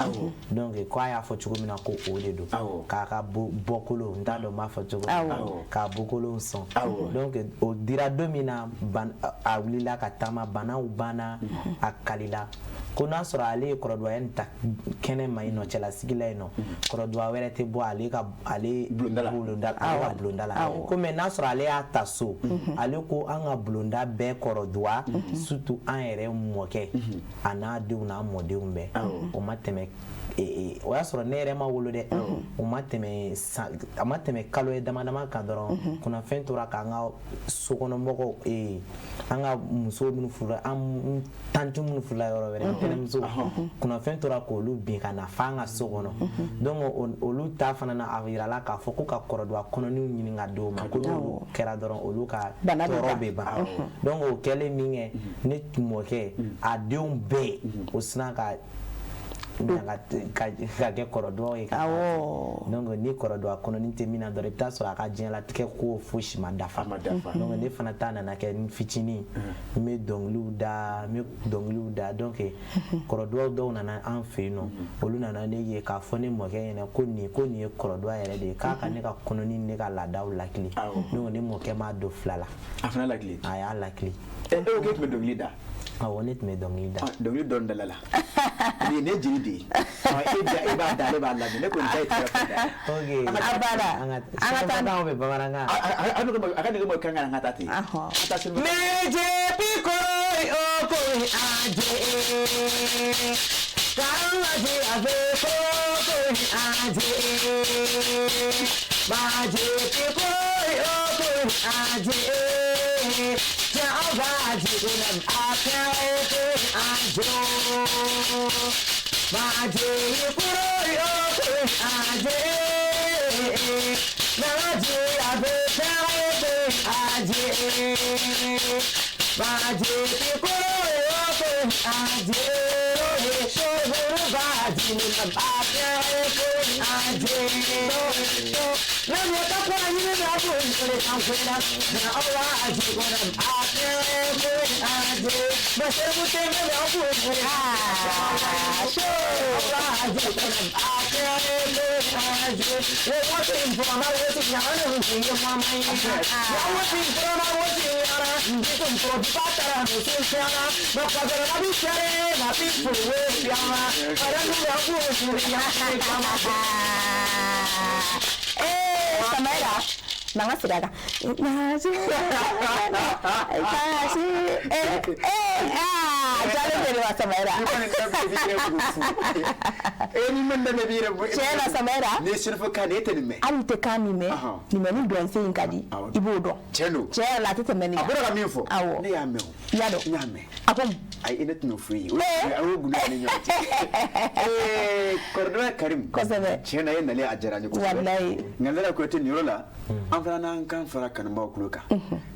Donc ko a y'a fɔ cogo min na, ko o de don, k'a ka bɔkolo, n t'a dɔn n b'a fɔ cogo min na, k'a bɔkolo sɔn. Donc o dira don min na, a wulila ka taama, banaw banna, a kalila. Ko n'a sɔrɔ ale ye kɔrɔdɔya nin ta kɛnɛ ma yen nɔ, cɛlasigi la yen nɔ, kɔrɔdɔya wɛrɛ tɛ bɔ ale ka ale bulonda la, ale ka bulonda la. Ko mais n'a sɔrɔ ale y'a ta so, ale ko an ka bulonda bɛɛ kɔrɔdɔya, surtout an yɛrɛ mɔkɛ a n'a denw n'a mɔdenw bɛɛ. O ma tɛmɛ, o y'a sɔrɔ ne yɛrɛ ma wolo dɛ, o ma tɛmɛ, a ma tɛmɛ kalo ye dama dama kan dɔrɔn, kunnafɛn tora k'an ka sokɔnɔmɔgɔw, an ka muso minnu furula, an tanti minnu furula yɔrɔ wɛrɛ, tɛnɛmuso, kunnafɛn tora k'olu bin ka na f'an ka so kɔnɔ. Donc olu ta fana na, a yirala k'a fɔ ko ka kɔrɔdɔ kɔnɔniw ɲini ka d'o ma, ko n'olu kɛra dɔrɔn olu ka tɔɔrɔ bɛ ban. Donc o kɛlen min kɛ, ne mɔkɛ a denw bɛɛ o sina ka ka kɛ kɔrɔdɔw ye. Awɔ. Donc ni kɔrɔdɔ a kɔnɔni tɛ min na dɔrɔn, i bɛ taa sɔrɔ a ka diɲɛlatigɛ ko fosi ma dafa. Donc ne fana ta nana kɛ n fitinin, n bɛ dɔnkiliw da, n bɛ dɔnkiliw da. Donc kɔrɔdɔw dɔw nana an fɛ yen nɔ, olu nana ne ye k'a fɔ ne mɔkɛ ɲɛna ko nin ye kɔrɔdɔ yɛrɛ de ye, k'a ka ne ka kɔnɔni ne ka laadaw lakile. Donc ne mɔkɛ m'a don fila la. A fana lakile? A y'a lakile. E ko k'e tun bɛ dɔnkili da? Awɔ, ne tun bɛ dɔnkili da. Dɔnkili dɔɔni dala la. Nin ye ne jeli de ye. E b'a da, ale b'a lamɛn. Ne kɔni ta ye tigɛ fɔ da. Ok. A banna. An ka taa n'anw bɛ bamanankan. A ka nɛgɛ bɔ kan an ka taa ten. Meje pikoi okoi aje. Kamaji abe kokoi aje. Maje pikoi okoi aje. Jaobaji unam akoi ajo. Maje pikoi okoi aje. Maje abe kokoi aje. Maje pikoi okoi aje. Baji unam akoi aje. Samaira, n'an ka segin a kan. Jalen bɛ wa Samaira. Ni man da ne b'i yɛrɛ bɔ. Tiɲɛ na Samaira. Ni sɛnɛfɔ kan e tɛ nin mɛn. Hali i tɛ kan min mɛn, nin mɛ ni dɔnsen in ka di, i b'o dɔn. Tiɲɛ don. Tiɲɛ yɛrɛ la a tɛ tɛmɛ nin kan. A bɔra ka min fɔ. Awɔ. Ne y'a mɛn o. I y'a dɔn. N y'a mɛn. A ko mun? Ayi, ne tɛn'o f'i ye. O y'o gundo ni ɲɔgɔn cɛ. Kɔrɔdɔya Karim. Kosɛbɛ. Tiɲɛ na e nalen a diyara n ye kosɛbɛ. Walayi. Nka ne Kuyate nin yɔrɔ la, an fana n'an kan fara kanubaaw tulo kan.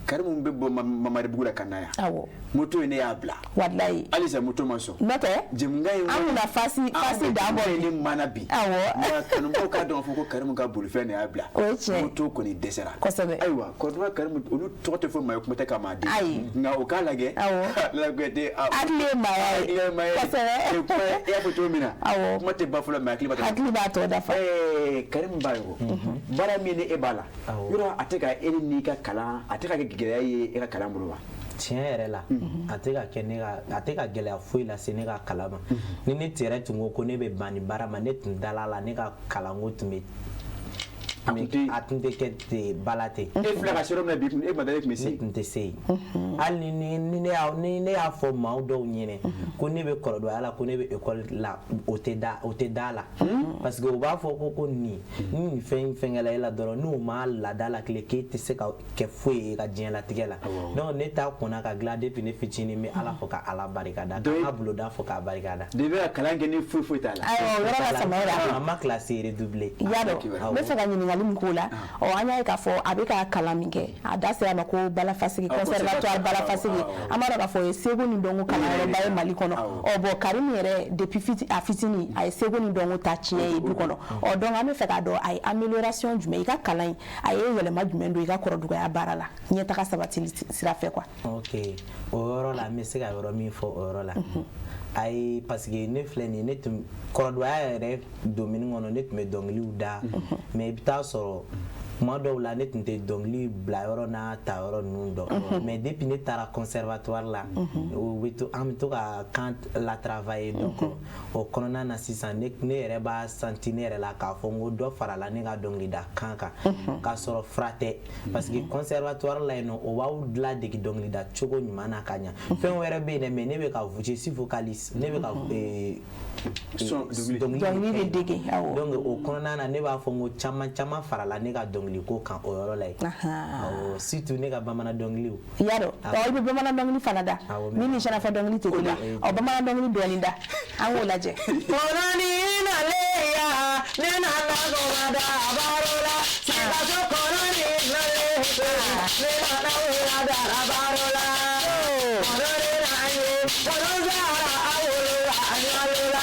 Karimu bɛ bɔ Mamaribugu la ka na yan. Awɔ. Moto in ne y'a bila. Walayi. Halisa moto ma sɔn. N'o tɛ. Jɛmukan in. An kunna fasi dan bɔ. Ne mana bi. Awɔ. Nka kanubaw k'a dɔn fɔ ko Karimu ka bolifɛn de y'a bila. O ye tiɲɛ ye. Moto kɔni dɛsɛra. Kosɛbɛ. Ayiwa Kɔrɔdɔya Karimu olu tɔgɔ tɛ fɔ maa ye, kuma tɛ ka maa den. Ayi. Nka o k'a lajɛ. Awɔ. Lala Kuyate. Hakili ye maaya ye. Hakili ye maaya ye. Kosɛbɛ. I y'a fɔ cogo min na. Awɔ. Kuma tɛ ba fɔlɔ mɛ hakili b'a tɔ. Hakili b'a tɔ dafa. Karimu Bayogo. Baara min ni e b'a la. Yɔrɔ a tɛ ka e n'i ka kalan, a tɛ ka kɛ gɛlɛya ye e ka kalan bolo wa? Tiɲɛ yɛrɛ la, a tɛ ka kɛ ne ka, a tɛ ka gɛlɛya foyi lase ne ka kalan ma. Ni ne yɛrɛ tun ko ko ne bɛ ban nin baara ma, ne tun dala la ne ka kalanko tun bɛ a tun tɛ kɛ ten bala ten. E filɛ ka se yɔrɔ min na bi, e ma da e tun bɛ se. Ne tun tɛ se yen. Hali ni ne y'a fɔ maa dɔw ɲɛna ko ne bɛ kɔrɔdɔya la, ko ne bɛ ekɔli la, o tɛ da la. Parce que u b'a fɔ ko nin ni fɛn fɛnkɛla e la dɔrɔn, n'u ma laada la tile k'e tɛ se ka kɛ foyi ye i ka diɲɛlatigɛ la. Donc ne t'a kɔnna ka dilan depuis ne fitinin, n bɛ Ala fo ka Ala barika da, ka n ka bulonda fo k'a barika da. De bɛ ka kalan kɛ ni foyi foyi t'a la. Ayiwa o yɔrɔ la Samaira. A ma classe redoubler. I y'a dɔn, n bɛ fɛ ka ɲininkali min k'o la, ɔ an y'a ye k'a fɔ a bɛ ka kalan min kɛ, a da sera a ma ko Balafasigi, conservatoire Balafasigi. An b'a dɔn k'a fɔ o ye seko ni dɔnko kalanyɔrɔba ye Mali kɔnɔ. Ɔ bon Karimu yɛrɛ depuis a fitinin a ye seko ni dɔnko ta tiɲɛ ye du kɔnɔ. Ɔ donc an bɛ fɛ k'a dɔn a ye amélioration jumɛn i ka kalan in, a ye yɛlɛma jumɛn don i ka kɔrɔdugaya baara la ɲɛtaga sabatili sira fɛ quoi. Ok, o yɔrɔ la n bɛ se ka yɔrɔ min fɔ o yɔrɔ la. Ayi, parce que ne filɛ nin ye, ne tun kɔrɔdɔya yɛrɛ domaine kɔnɔ, ne tun bɛ dɔnkiliw da, mais i bɛ taa sɔrɔ kuma dɔw la ne tun tɛ dɔnkili bila yɔrɔ n'a ta yɔrɔ ninnu dɔn. Mais depuis ne taara conservatoire la, u bɛ to, an bɛ to ka kan la travailler. Donc o kɔnɔna na sisan ne yɛrɛ b'a senti ne yɛrɛ la k'a fɔ n ko dɔ farala ne ka dɔnkilida kan kan, k'a sɔrɔ fura tɛ. Parce que conservatoire la yen nɔ, o b'aw ladege dɔnkilida cogo ɲuman na ka ɲa. Fɛn wɛrɛ bɛ yen dɛ, mais ne bɛ ka je suis vocaliste, ne bɛ ka dɔnkili de dege. Awɔ. Donc o kɔnɔna na ne b'a fɔ n ko caman caman farala ne ka dɔnkili ko kan o yɔrɔ la yen. Awɔ, surtout ne ka bamanan dɔnkiliw. I y'a dɔn, i bɛ bamanan dɔnkili fana da min ni sɛnɛfɔ dɔnkili tɛ kelen ye. Ɔ bamanan dɔnkili dɔɔnin da, an k'o lajɛ. Kɔnɔni naleya, ne nana kɔnɔda baro la, Sikaso kɔnɔni naleya, ne nana wulada baro la. Kɔnɔni na ye, kɔnɔsara a wolola a ɲalola.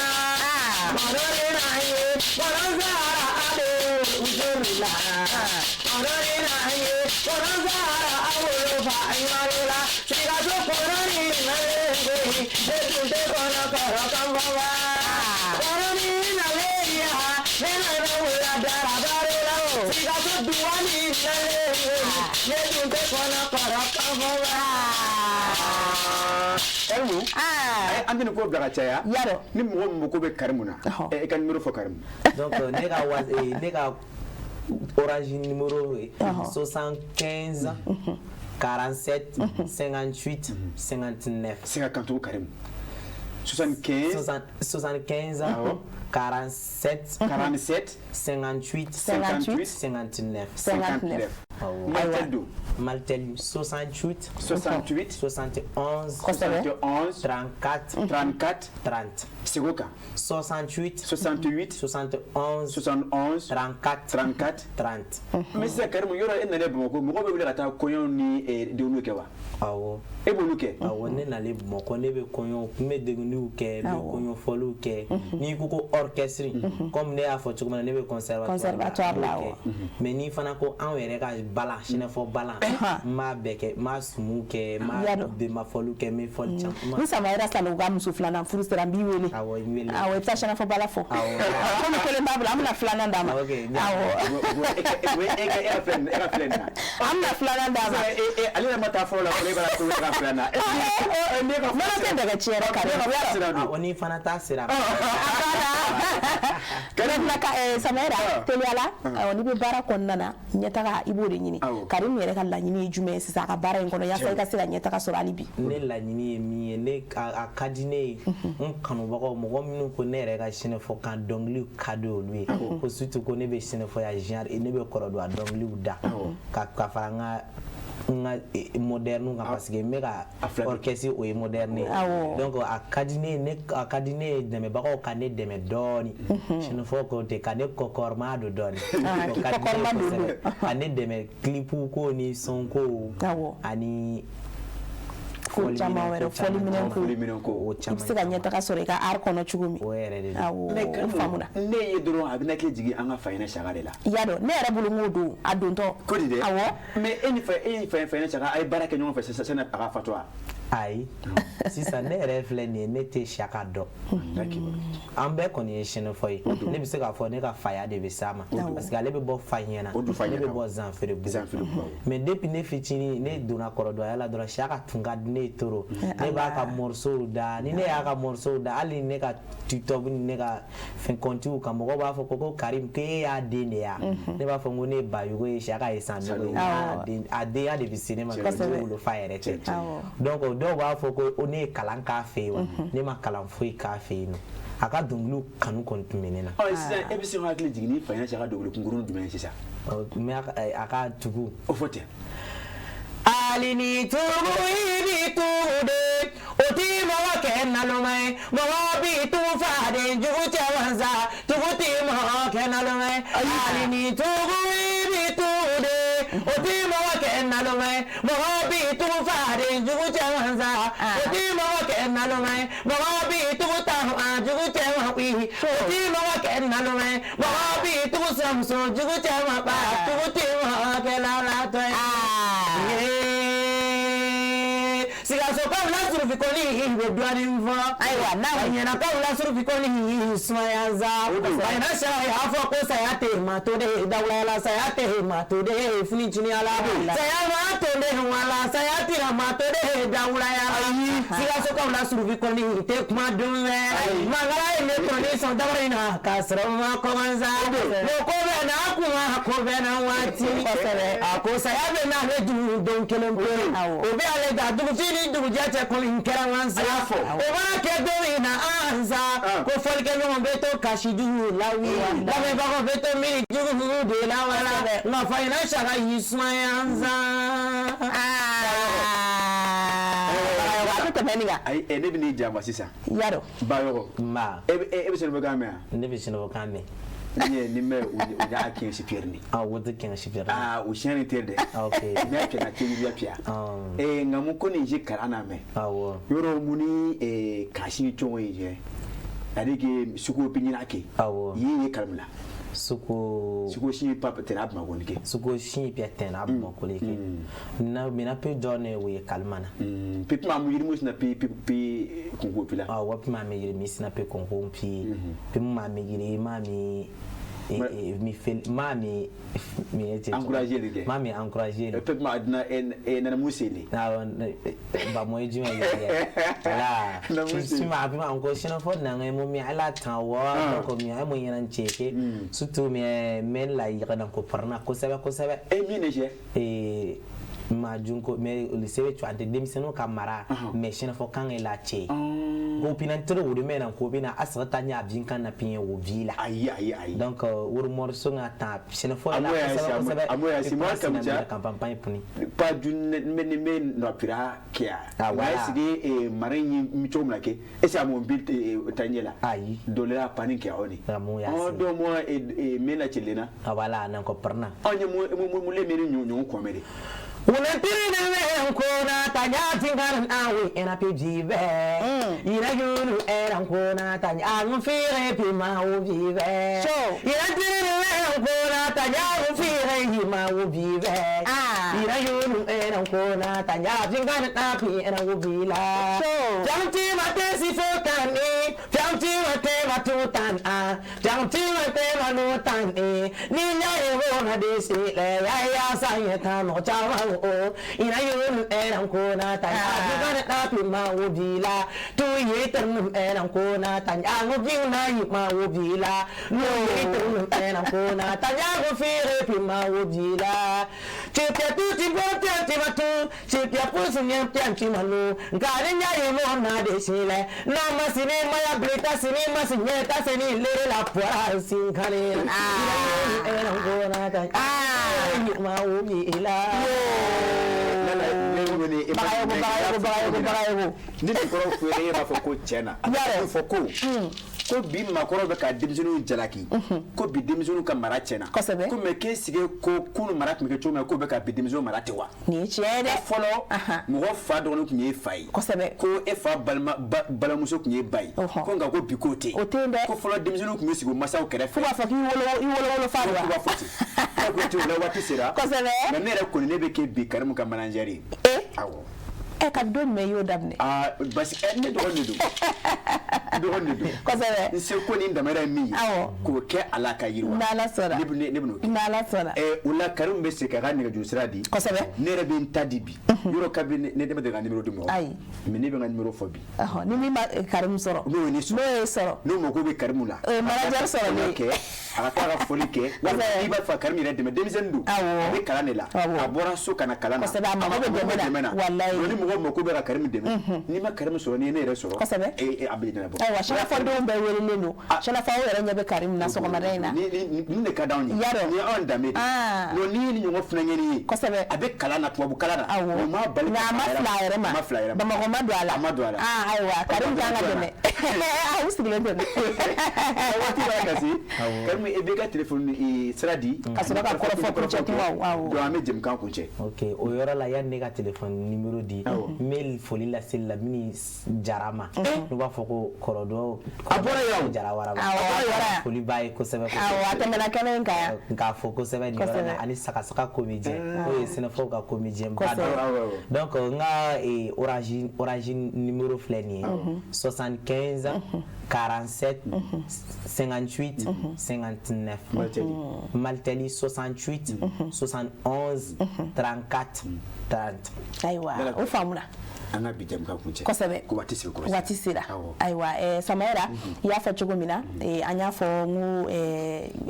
Kɔnɔni na ye kɔnɔ sara a wolofa ɲuman la Sikaso kɔnɔni nalen koyi ne tun tɛ kɔnɔ kɔrɔ kan fɔ wa kɔnɔni nalen ya ne nana wula dara baro la o Sikaso duwani nalen koyi ne tun tɛ kɔnɔ kɔrɔ kan fɔ wa. Karimu an tɛ nin ko bila ka caya ni mɔgɔ min mako bɛ Karimu na i ka numéro fɔ Karimu. Donc ne ka Orange numéro ye 75 47 58 59. Se ka kan tugun Karimu. 75 75 47 47 58 58 59 59. Malitel don. Malitel 68 68 71 71 34 34 30. Segin o kan. 68 68 71 71 34 34 30. Mais sisan Karimu, yɔrɔ e nalen Bamakɔ, mɔgɔw bɛ wele ka taa kɔɲɔw ni denkundiw kɛ wa? Awɔ. E b'olu kɛ? Awɔ, ne nalen Bamakɔ, ne bɛ kɔɲɔ, n bɛ denkundiw kɛ, n bɛ kɔɲɔfɔliw kɛ. N'i ko ko orchestre, comme ne y'a fɔ cogo min na, ne bɛ conservatoire la, awɔ. Mais n'i fana ko anw yɛrɛ ka balan, sɛnɛfɔ balan, n b'a bɛɛ kɛ, n b'a sumu kɛ, n b'a denbafɔliw kɛ, n bɛ fɔli caman. Ni Samayira Sanogo ka muso filanan furu sera, n b'i wele. Awɔ, n wele. Awɔ, i bɛ taa sɛnɛfɔ bala fɔ. Komi kelen b'a bolo, an bɛna filanan d'a ma. Awɔ. E ka filɛ nin na. An bɛna filanan d'a ma. Ale yɛrɛ ma taa fɔlɔ la, fɔlɔ e b'a la ko e ka filanan na. Nɔnɔ tɛ dɛgɛ tiɲɛ dɛ Karimu. Awɔ, ni fana t'a sera. Samayira, teliyala, n'i bɛ baara kɔnɔna na, ɲɛtaga i b'o de ɲini. Karimu yɛrɛ ka laɲini ye jumɛn ye sisan a ka baara in kɔnɔ, yaasa i ka se ka ɲɛtaga sɔrɔ hali bi? Ne laɲini ye min ye, ne a ka di ne ye, n kanubagaw, mɔgɔ minnu ko ne yɛrɛ ka sɛnɛfɔ kan dɔnkiliw ka di olu ye, ko surtout ko ne bɛ sɛnɛfɔya genre, ne bɛ kɔrɔdon a dɔnkiliw da ka fara n ka moderne kan, parce que n bɛ ka orchestre, o ye moderne ye. Donc a ka di ne ye, a ka di ne ye dɛmɛbagaw ka ne dɛmɛ dɔɔni, sɛnɛfɔ ko ten, ka ne kɔkɔrɔma don dɔɔni, ka ne dɛmɛ clip ko ni son ko ani ko caman wɛrɛ, fɔliminɛn ko, i bɛ se ka ɲɛtaga sɔrɔ i ka art kɔnɔ cogo min. O yɛrɛ de don. Awɔ, o faamuna. Ne ye dɔrɔn a bɛna kɛ jigin an ka Fayina Saka de la. I y'a dɔn, ne yɛrɛ bolo n k'o don a dontɔ. Ko di dɛ? Awɔ. Mais e ni Fayina Saka, a ye baara kɛ ɲɔgɔn fɛ sisan sani a ka fatu wa? Ayi, sisan ne yɛrɛ filɛ nin ye, ne tɛ Saka dɔn. An bɛɛ kɔni ye sɛnɛfɔ ye. Ne bɛ se k'a fɔ ne ka faya de bɛ s'a ma, parce que ale bɛ bɔ Faɲɛna, ne bɛ bɔ Zanferebugu. Mais depuis ne fitinin, ne donna kɔrɔdɔnya la dɔrɔn, Saka tun ka di ne ye trop. Ne b'a ka morceau da, ni ne y'a ka morceau da, hali ne ka TikTok ni ne ka fɛn compte kan, mɔgɔw b'a fɔ ko Karim k'e y'a den de ye wa? Ne b'a fɔ ko ne ye Bayogo ye, Saka ye Sanogo ye, a denya de bɛ se ne ma, ka ne wolofa yɛrɛ tɛ. Donc dɔw b'a fɔ ko ne ye kalan k'a fɛ yen wa, ne ma kalan foyi k'a fɛ yen nɔ. A ka dɔnkiliw kanu kɔni tun bɛ ne na. Ɔ sisan e bɛ se ka hakili jigin ni Fayina Saka dɔnkili kunkurunnin jumɛn ye sisan? A ka tugu. O fɔ ten. Ali ni tugu i bi tugu de, o ti mɔgɔ kɛ naloma ye, mɔgɔ bi tugu faden jugu cɛ wansa, tugu ti mɔgɔ kɛ naloma ye. Ali ni tugu i bi tugu de, o ti mɔgɔ kɛ naloma ye, mɔgɔ bi tugu faden jugu cɛ wansa, o ti mɔgɔ kɛ naloma ye, mɔgɔ bi tugu tan jugu cɛ wa wi, o ti mɔgɔ kɛ naloma ye, mɔgɔ bi tugu siramuso jugu cɛ wa ba, tugu ti mɔgɔ kɛ lalatɔ ye. Sikasokaw la surufi kɔni bɛ dɔɔnin fɔ. Ayiwa, n'a ɲɛnakaw la surufi kɔni sumaya sa. Fayina Saka y'a fɔ ko saya tɛ maa to de dawula la, saya tɛ maa to de finiciniya la, saya maa to de wala, saya tɛ maa to de dawula ya la. Sikasokaw la surufi kɔni tɛ kuma dun dɛ. Mankala ye ne kɔni sɔn dabara in na k'a sɔrɔ n ma kɔman sa. O ko bɛ n'a kuma, ko bɛ n'a waati. A ko saya bɛ n'ale dun don kelen pe. O bɛ ale da dugutigi ni dugujɛ cɛ kɔni kɛra wansa. O mana kɛ don min na an sa, ko fɔlikɛɲɔgɔn bɛ to kasi jugu la wuli, lamɛnbagaw bɛ to miiri jugu de la wala. Nka Fayina Saka y'i sumaya an sa. A bɛ tɛmɛ nin kan. Ayi, ne bɛ n'i janfa sisan. I y'a dɔn. Bayɔgɔ. Nba. E bɛ sɛnɛfɔkan mɛn wa? Ne bɛ sɛnɛfɔkan mɛn. Ni mɛ o y'a kɛ sipiyɛri ni. Ah, o tɛ kɛ sipiyɛri. Ah, o siyɛn ni teri dɛ. Ok. Mɛ kɛ na kɛ biya piya. Nka mun ko nin je kalan na mɛ. Awɔ. Yɔrɔ mun ni kasi cogo ye jɛ. C'est-à-dire que suko bɛ ɲini a kɛ. Awɔ. Ye ye kalan la. Suko suko si pa tena Bamako ni ke suko si pia tena Bamako ni ke na mina pe jone we kalmana pe ma mu yiri musina pe pe kongo pila ah wa pe ma mi yiri misina pe kongo pi pe ma mi yiri ma mi mi fel ma mi mi encourager les gars ma mi encourager pe ma na en na museli na ba mo eju ya la si ma bi ma encore sino fo na ngai mo mi ala tan wa ko mi ay mo yana cheke surtout mi men la yira na ko parna ko sebe e mi ne je e ma junko mais le sebe tu ante demiseno ka mara mais sino fo kan la che ko pina tro wo de mena ko bina asrata nya bin kan na pin wo vila ayi ayi ayi donc wo morso nga ta sino fo la amoya si moi comme ça campagne puni pas d'une men no pira kia wa sigi e marin mi chomla ke e sa mo bi tanyela ayi dolera panique ya oni o do mo e mena chilena ah voilà nan ko parna onye mo le meni nyu ko mere Unatiri nkona tanya tingan awi ena pijive ira yunu era nkona tanya ngfire pima uvive ira tiri nkona tanya ngfire hima uvive ira yunu era nkona tanya tingan api ena uvila jamti mate si fotani jamti mate matutan a jamti mate manutan e ni nya e wona desi le ya ya sa yeta no chawa o ina yun era nkona tanya tingan api ma uvila tu yetan era nkona tanya ngubina ma uvila no yetan era nkona tanya ngufire pima uvila chipya tu chipya chipatu chipya pusu nyam chimanu ngari nya yemo na desile na masini maya blita sini masinyeta sini lere la pora sinkale era nkona tanya ma uvila Bagayogo ni kɔrɔ fere e b'a fɔ ko tiɲɛ na a fɔ ko ko bi maakɔrɔ bɛ ka denmisɛnninw jalaki ko bi denmisɛnninw ka mara tiɲɛna ko mais k'e sigi ko kunun mara tun bɛ kɛ cogo min na k'o bɛ ka bi denmisɛnninw mara ten wa nin ye tiɲɛ ye dɛ fɔlɔ mɔgɔ fa dɔgɔnin tun ye fa ye ko e fa balimamuso tun ye ba ye ko nka ko bi k'o tɛ o tɛ yen dɛ ko fɔlɔ denmisɛnninw tun bɛ sigi masaw kɛrɛfɛ fo k'a fɔ k'i wolo fa don wa k'u b'a fɔ ten ko ten o la waati sera mais ne yɛrɛ kɔni ne bɛ kɛ bi Karimu ka manager ye awɔ ka don jumɛn i y'o daminɛ aa basi ne dɔgɔnin de don dɔgɔnin de don kosɛbɛ n seko ni n damayira ye min ye k'o kɛ a la ka yiriwa n'Ala sɔnna ne bɛn'o kɛ n'Ala sɔnna o la Karimu bɛ segin k'a ka nɛgɛjuru sira di kosɛbɛ ne yɛrɛ bɛ n ta di bi yɔrɔ kabi ne ma deli ka numéro di mɔgɔ ma ayi mais ne bɛ n ka numéro fɔ bi ni min ma Karimu sɔrɔ n'o ye ne sɔrɔ n'o ye sɔrɔ n'o mako bɛ Karimu la o ye manager sɔrɔ ne kɛ a ka taa ka foli kɛ walima n'i b'a fɛ Karimu yɛrɛ dɛmɛ denmisɛnnin don a bɛ kalan de la a bɔra so ka na kalan na kosɛbɛ a mako bɛ dɛmɛ na walayi ni mɔgɔ mako bɛ ka Karimu dɛmɛ n'i ma Karimu sɔrɔ n'i ye ne yɛrɛ sɔrɔ kosɛbɛ a bɛ ɲɛnabɔ ayiwa sɛnɛfɔdenw bɛɛ welelen don sɛnɛfɔ aw yɛrɛ ɲɛ bɛ Karimu na sɔgɔmada in na nin de ka d'anw ye nin ye anw danbe de ye n'i ye nin ɲɔgɔn funankɛnin ye kosɛbɛ a bɛ kalan na tubabu kalan na awɔ o ma bali nka a ma fila a yɛrɛ ma a ma fila a yɛrɛ ma Bamakɔ ma don a la a ma don a la ayiwa Karimu kan ka dɛmɛ aw sigilen tɛ waati b'a kasi Karimu i b'i ka téléphone sira di ka sɔrɔ ka kɔrɔfɔ kuncɛ kumaw awɔ donc an bɛ jɛmukan kuncɛ ok o yɔrɔ la yanni ne ka téléphone numéro di n bɛ foli lase Lamini Jara ma n'u b'a fɔ ko kɔrɔdɔ a bɔra yan Jara waraba awɔ a bɔra yan foli b'a ye kosɛbɛ awɔ a tɛmɛna kɛnɛ in kan yan k'a fɔ kosɛbɛ nin yɔrɔ la ani Sagasaga comédien n'o ye sɛnɛfɔw ka comédien ba dɔ donc n ka orange numéro filɛ nin ye 75 47 58 59 Malteli 68 71 34 30 ayiwa o faamuna an ka bi jɛmukan kuncɛ kosɛbɛ ko waati sera waati sera ayiwa Samayɛra i y'a fɔ cogo min na an y'a fɔ n ko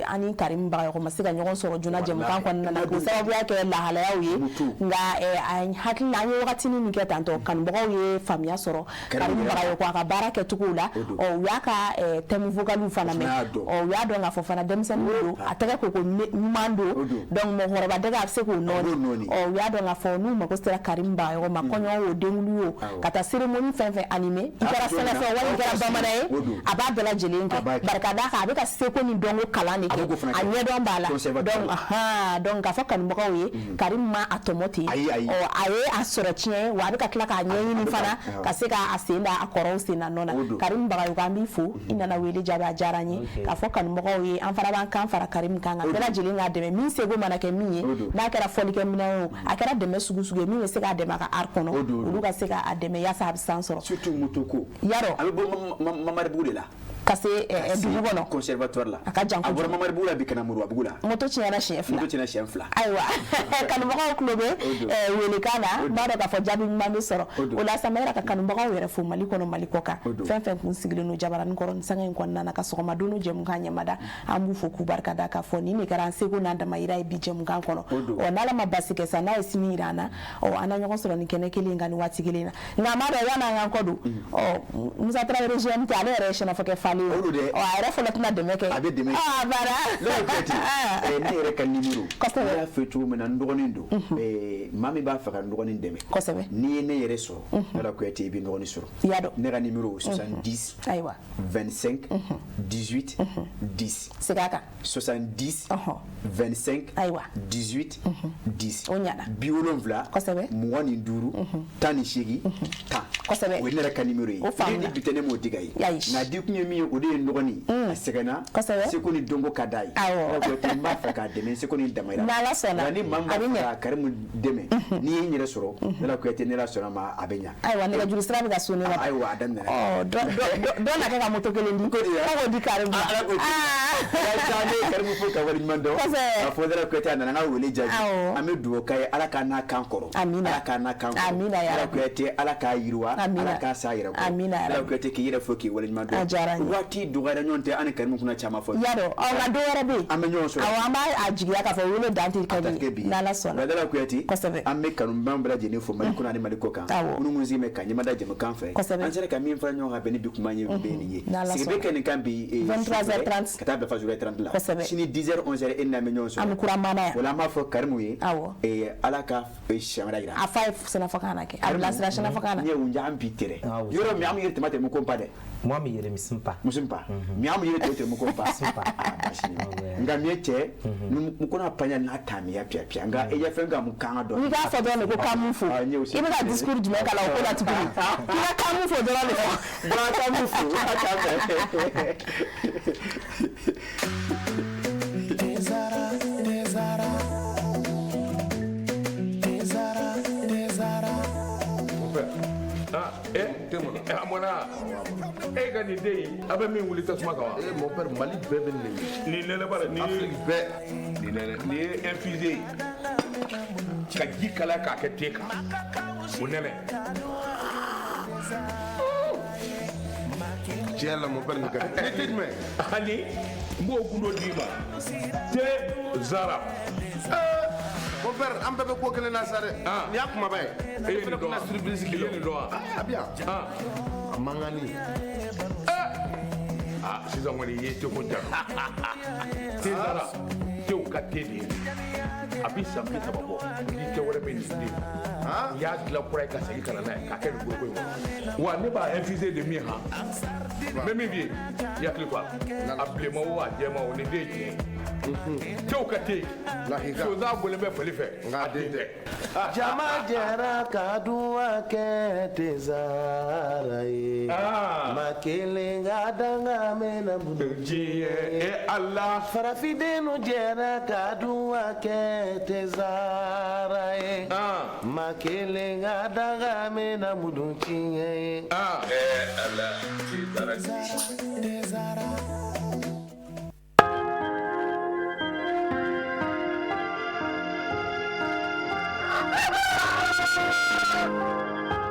an ni Karimu Bagayɔgɔ ma se ka ɲɔgɔn sɔrɔ joona jɛmukan kɔnɔna na k'o sababuya kɛ lahalayaw ye nka an hakili la an ye wagatinin min kɛ tantɔ kanubagaw ye faamuya sɔrɔ Karimu Bagayɔgɔ a ka baara kɛcogow la ɔ u y'a ka thème vocaliw fana mɛn ɔ u y'a dɔn k'a fɔ fana denmisɛnnin don a tɛgɛ ko ɲuman don donc mɔgɔkɔrɔba dɛgɛ a bɛ se k'o nɔɔni ɔ u y'a dɔn k'a fɔ n'u mago sera Karimu Bagayɔgɔ ma kɔɲɔ kɔɲɔ o, denkundi o, ka taa cérémonie fɛn fɛn animé, i kɛra sɛnɛfɔ wali i kɛra bamanan ye, a b'a bɛɛ lajɛlen kɛ. Barika d'a kan, a bɛ ka seko ni dɔnko kalan de kɛ, a ɲɛdɔn b'a la. Donc donc k'a fɔ kanubagaw ye, Karim ma a tɔmɔ ten, ɔ a ye a sɔrɔ tiɲɛ, wa a bɛ ka tila k'a ɲɛɲini fana ka se k'a sen da a kɔrɔw sen na nɔ na. Karim Bagayogo, an b'i fo, i nana wele jaabi, a diyara n ye. K'a fɔ kanubagaw ye, an fana b'an kan fara Karim kan ka bɛɛ lajɛlen k'a dɛmɛ, min seko mana kɛ min ye, n'a kɛra fɔlikɛminɛn ye o, a kɛra dɛmɛ sugu sugu ye min bɛ se k'a dɛmɛ a ka art kɔnɔ, olu ka se k'a dɛmɛ yaasa a bɛ san sɔrɔ. Surtout moto ko. Yarɔ. A bɛ bɔ Mamaribugu de la. Ka se dugu kɔnɔ. Conservatoire la. A ka jan kojugu. A bɔra Mamaribugu la bi ka na Moribabugu la. Moto tiɲɛna siɲɛ fila. Moto tiɲɛna siɲɛ fila. Ayiwa, kanubagaw tulo bɛ welekan na, n b'a dɔn k'a fɔ jaabi ɲuman bɛ sɔrɔ. O la sa, n bɛ yɛrɛ ka kanubagaw yɛrɛ fo Mali kɔnɔ, Mali kɔ kan. Fɛn fɛn kun sigilen don jabaranin kɔrɔ nin sanga in kɔnɔna na ka sɔgɔma don jɛmukan ɲɛmada, an b'u fo k'u barika da k'a fɔ nin de kɛra an seko n'an damayira ye bi jɛmukan kɔnɔ. Ɔ n'Ala ma basi kɛ sa, n'a ye sini jira an na, ɔ an na ɲɔgɔn sɔrɔ nin kɛnɛ kelen kan nin waati kelen na. Nka n b'a dɔn yanni an k'an kɔ don, ɔ Musa Tarawele GMT, ale yɛrɛ ye sɛnɛfɔkɛ falen ye. Ɔ a yɛrɛ fɔlɔ tɛna dɛmɛ kɛ. A bɛ dɛmɛ kɛ. Ɔ a banna. Ne Kuyate, ne yɛrɛ ka numéro. Kosɛbɛ. Ne y'a fɔ cogo min na, n dɔgɔnin don. Maa min b'a fɛ ka n dɔgɔnin dɛmɛ. Kosɛbɛ. N'i ye ne yɛrɛ sɔrɔ, Lala Kuyate, i bɛ n dɔgɔnin sɔrɔ. I y'a dɔn. Ne ka numéro 70. Ayiwa. 25 18 10. Segin a kan. 70 25. Ayiwa. 18 10. O ɲɛna. 70. Kosɛbɛ. 25 18 10. Kosɛbɛ. O ye ne yɛrɛ ka numéro ye. O faamuna. Ni bi tɛ ne m'o di ka ye. Ayi. Nka di kun ye min ye, o de ye n dɔgɔnin. A sɛgɛnna. Kosɛbɛ. Seko ni dɔnko ka d'a ye. Awɔ. Kuyate, n b'a fɛ k'a dɛmɛ seko ni damayira. N'Ala sɔnna. Nka ni maa min b'a fɛ ka Karimu dɛmɛ, n'i ye n yɛrɛ sɔrɔ, Lala Kuyate, ne la sɔnna ma, a bɛ ɲa. Ayiwa, nɛgɛjuru sira bɛ ka sonné wa? Ayiwa, a daminɛna. Ɔ dɔ na kɛ ka moto kelen di. Ko di ya? Ko k'o di Karimu ma. Ala k'o di. An bɛ Karimu fo ka waleɲuman dɔn. Kosɛbɛ. K'a fɔ Lala Kuyate, a nana an ka wele jaabi. Awɔ. An bɛ dugawu k'a ye, Ala k'a n'a kan kɔrɔ. Amina. Ala k'a n'a kan kɔrɔ. Amina ya Lala Rabbi. Kuyate, Ala k'a yiriwa. Amina. Ala k'a sa yɛrɛ kɔrɔ. Amina ya Lala Rabbi. Kuyate, k'i yɛrɛ fo k'i waleɲuman dɔn. A diyara n ye. Waati dɔgɔyara, ɲɔgɔn tɛ an ni Karimu kunna caman fɔ. Y'a dɔn, ɔ nka dɔ wɛrɛ bɛ yen. An bɛ ɲɔgɔn sɔrɔ. Awɔ, an b'a jigiya k'a fɔ wele dan tɛ kɛ bi ye. N'Ala sɔnna. Lala Kuyate. Kosɛbɛ. An bɛ kanubaga bɛɛ lajɛlen fo Mali kɔnɔ ani Mali kɔ kan. Awɔ. Minnu kun sigilen bɛ ka ɲɛmada jɛmukan fɛ. Kosɛbɛ. An sera ka min fara ɲɔgɔn kan bɛn ni bi kuma ye bɛ nin ye. N'Ala Sigi bɛ sɔnna. kɛ nin kan bi. 23h30. Ka taa bila fo 30 la. Kosɛbɛ. Sini 10h 11h e n'an bɛ ɲɔgɔn sɔrɔ. An bɛ kura maana yan. O la an b'a fɔ Karimu ye. Awɔ. Ala ka siɲɛ wɛrɛ jira. A fa ye sɛnɛfɔkan na kɛ. A bilasira sɛnɛfɔkan na. N ye wunja an bi tɛrɛ. Yɔrɔ min an bɛ yɛrɛ tɛmɛ tɛmɛ ko pa dɛ. Moi, mi yɛrɛ misimpa. Musimpa. Mi an yɛrɛ tɛmɛ tɛmɛ ko pa. Ah, basi. Nka mi ye cɛ, n ko n'a panya n'a taamiya piya piya. Nka e ye fɛn ka mun kan ka dɔn. N'i k'a fɔ dɔrɔn de ko kan fo. I bɛ ka discours jumɛn kalan o ko la tuguni? K'i ka kan fo dɔrɔn de fɔ. Bɔra kan fo. A k'a fɛ. Tezara, Tezara, Tezara, Tezara. Ah, a mɔna e ka nin den in, a bɛ min wuli tasuma kan wa? Eh, mon père, Mali bɛɛ bɛ nin de Nin nɛnɛ bara nin ye Afrique bɛɛ. Nin nɛnɛ nin ye infusé ye ka ji kalaya k'a kɛ te kan, o nɛnɛ. Tiɲɛ la, mon père, nin ka di. Ni te jumɛn? Ani n b'o gundo d'i ma, te zara. Mon père, an bɛɛ bɛ ko kelen na sa dɛ. Nin y'a kumaba ye. E ye nin dɔn wa? Surprise I ye nin dɔn wa? A bɛ yan. A mankanni. Ah, sisan kɔni i ye teko jaabi. Te zara, tew ka te de ye. A bi san 30 bɔ, ni te wɛrɛ bɛ nin den. U y'a dilan kura ye ka segin ka na n'a ye k'a kɛ nin foroko in kɔnɔ. Wa ne b'a infusé de min han. N bɛ min f'i ye, i hakili to a la. A bilenman o, a jɛman o, nin den ye tiɲɛ ye. Tew ka te. Sonsan bɔlen bɛ fali fɛ. A den tɛ. Jama jɛra ka duwa kɛ Tezara ye. Ma kelen ka danga mɛnna bolo diɲɛ e Ala. Farafindenw jɛra ka duwa kɛ Tezara ye. Ma kelen ka danga mɛnna bolo diɲɛ ye. Ala, Tezara. Tezara. Thank you.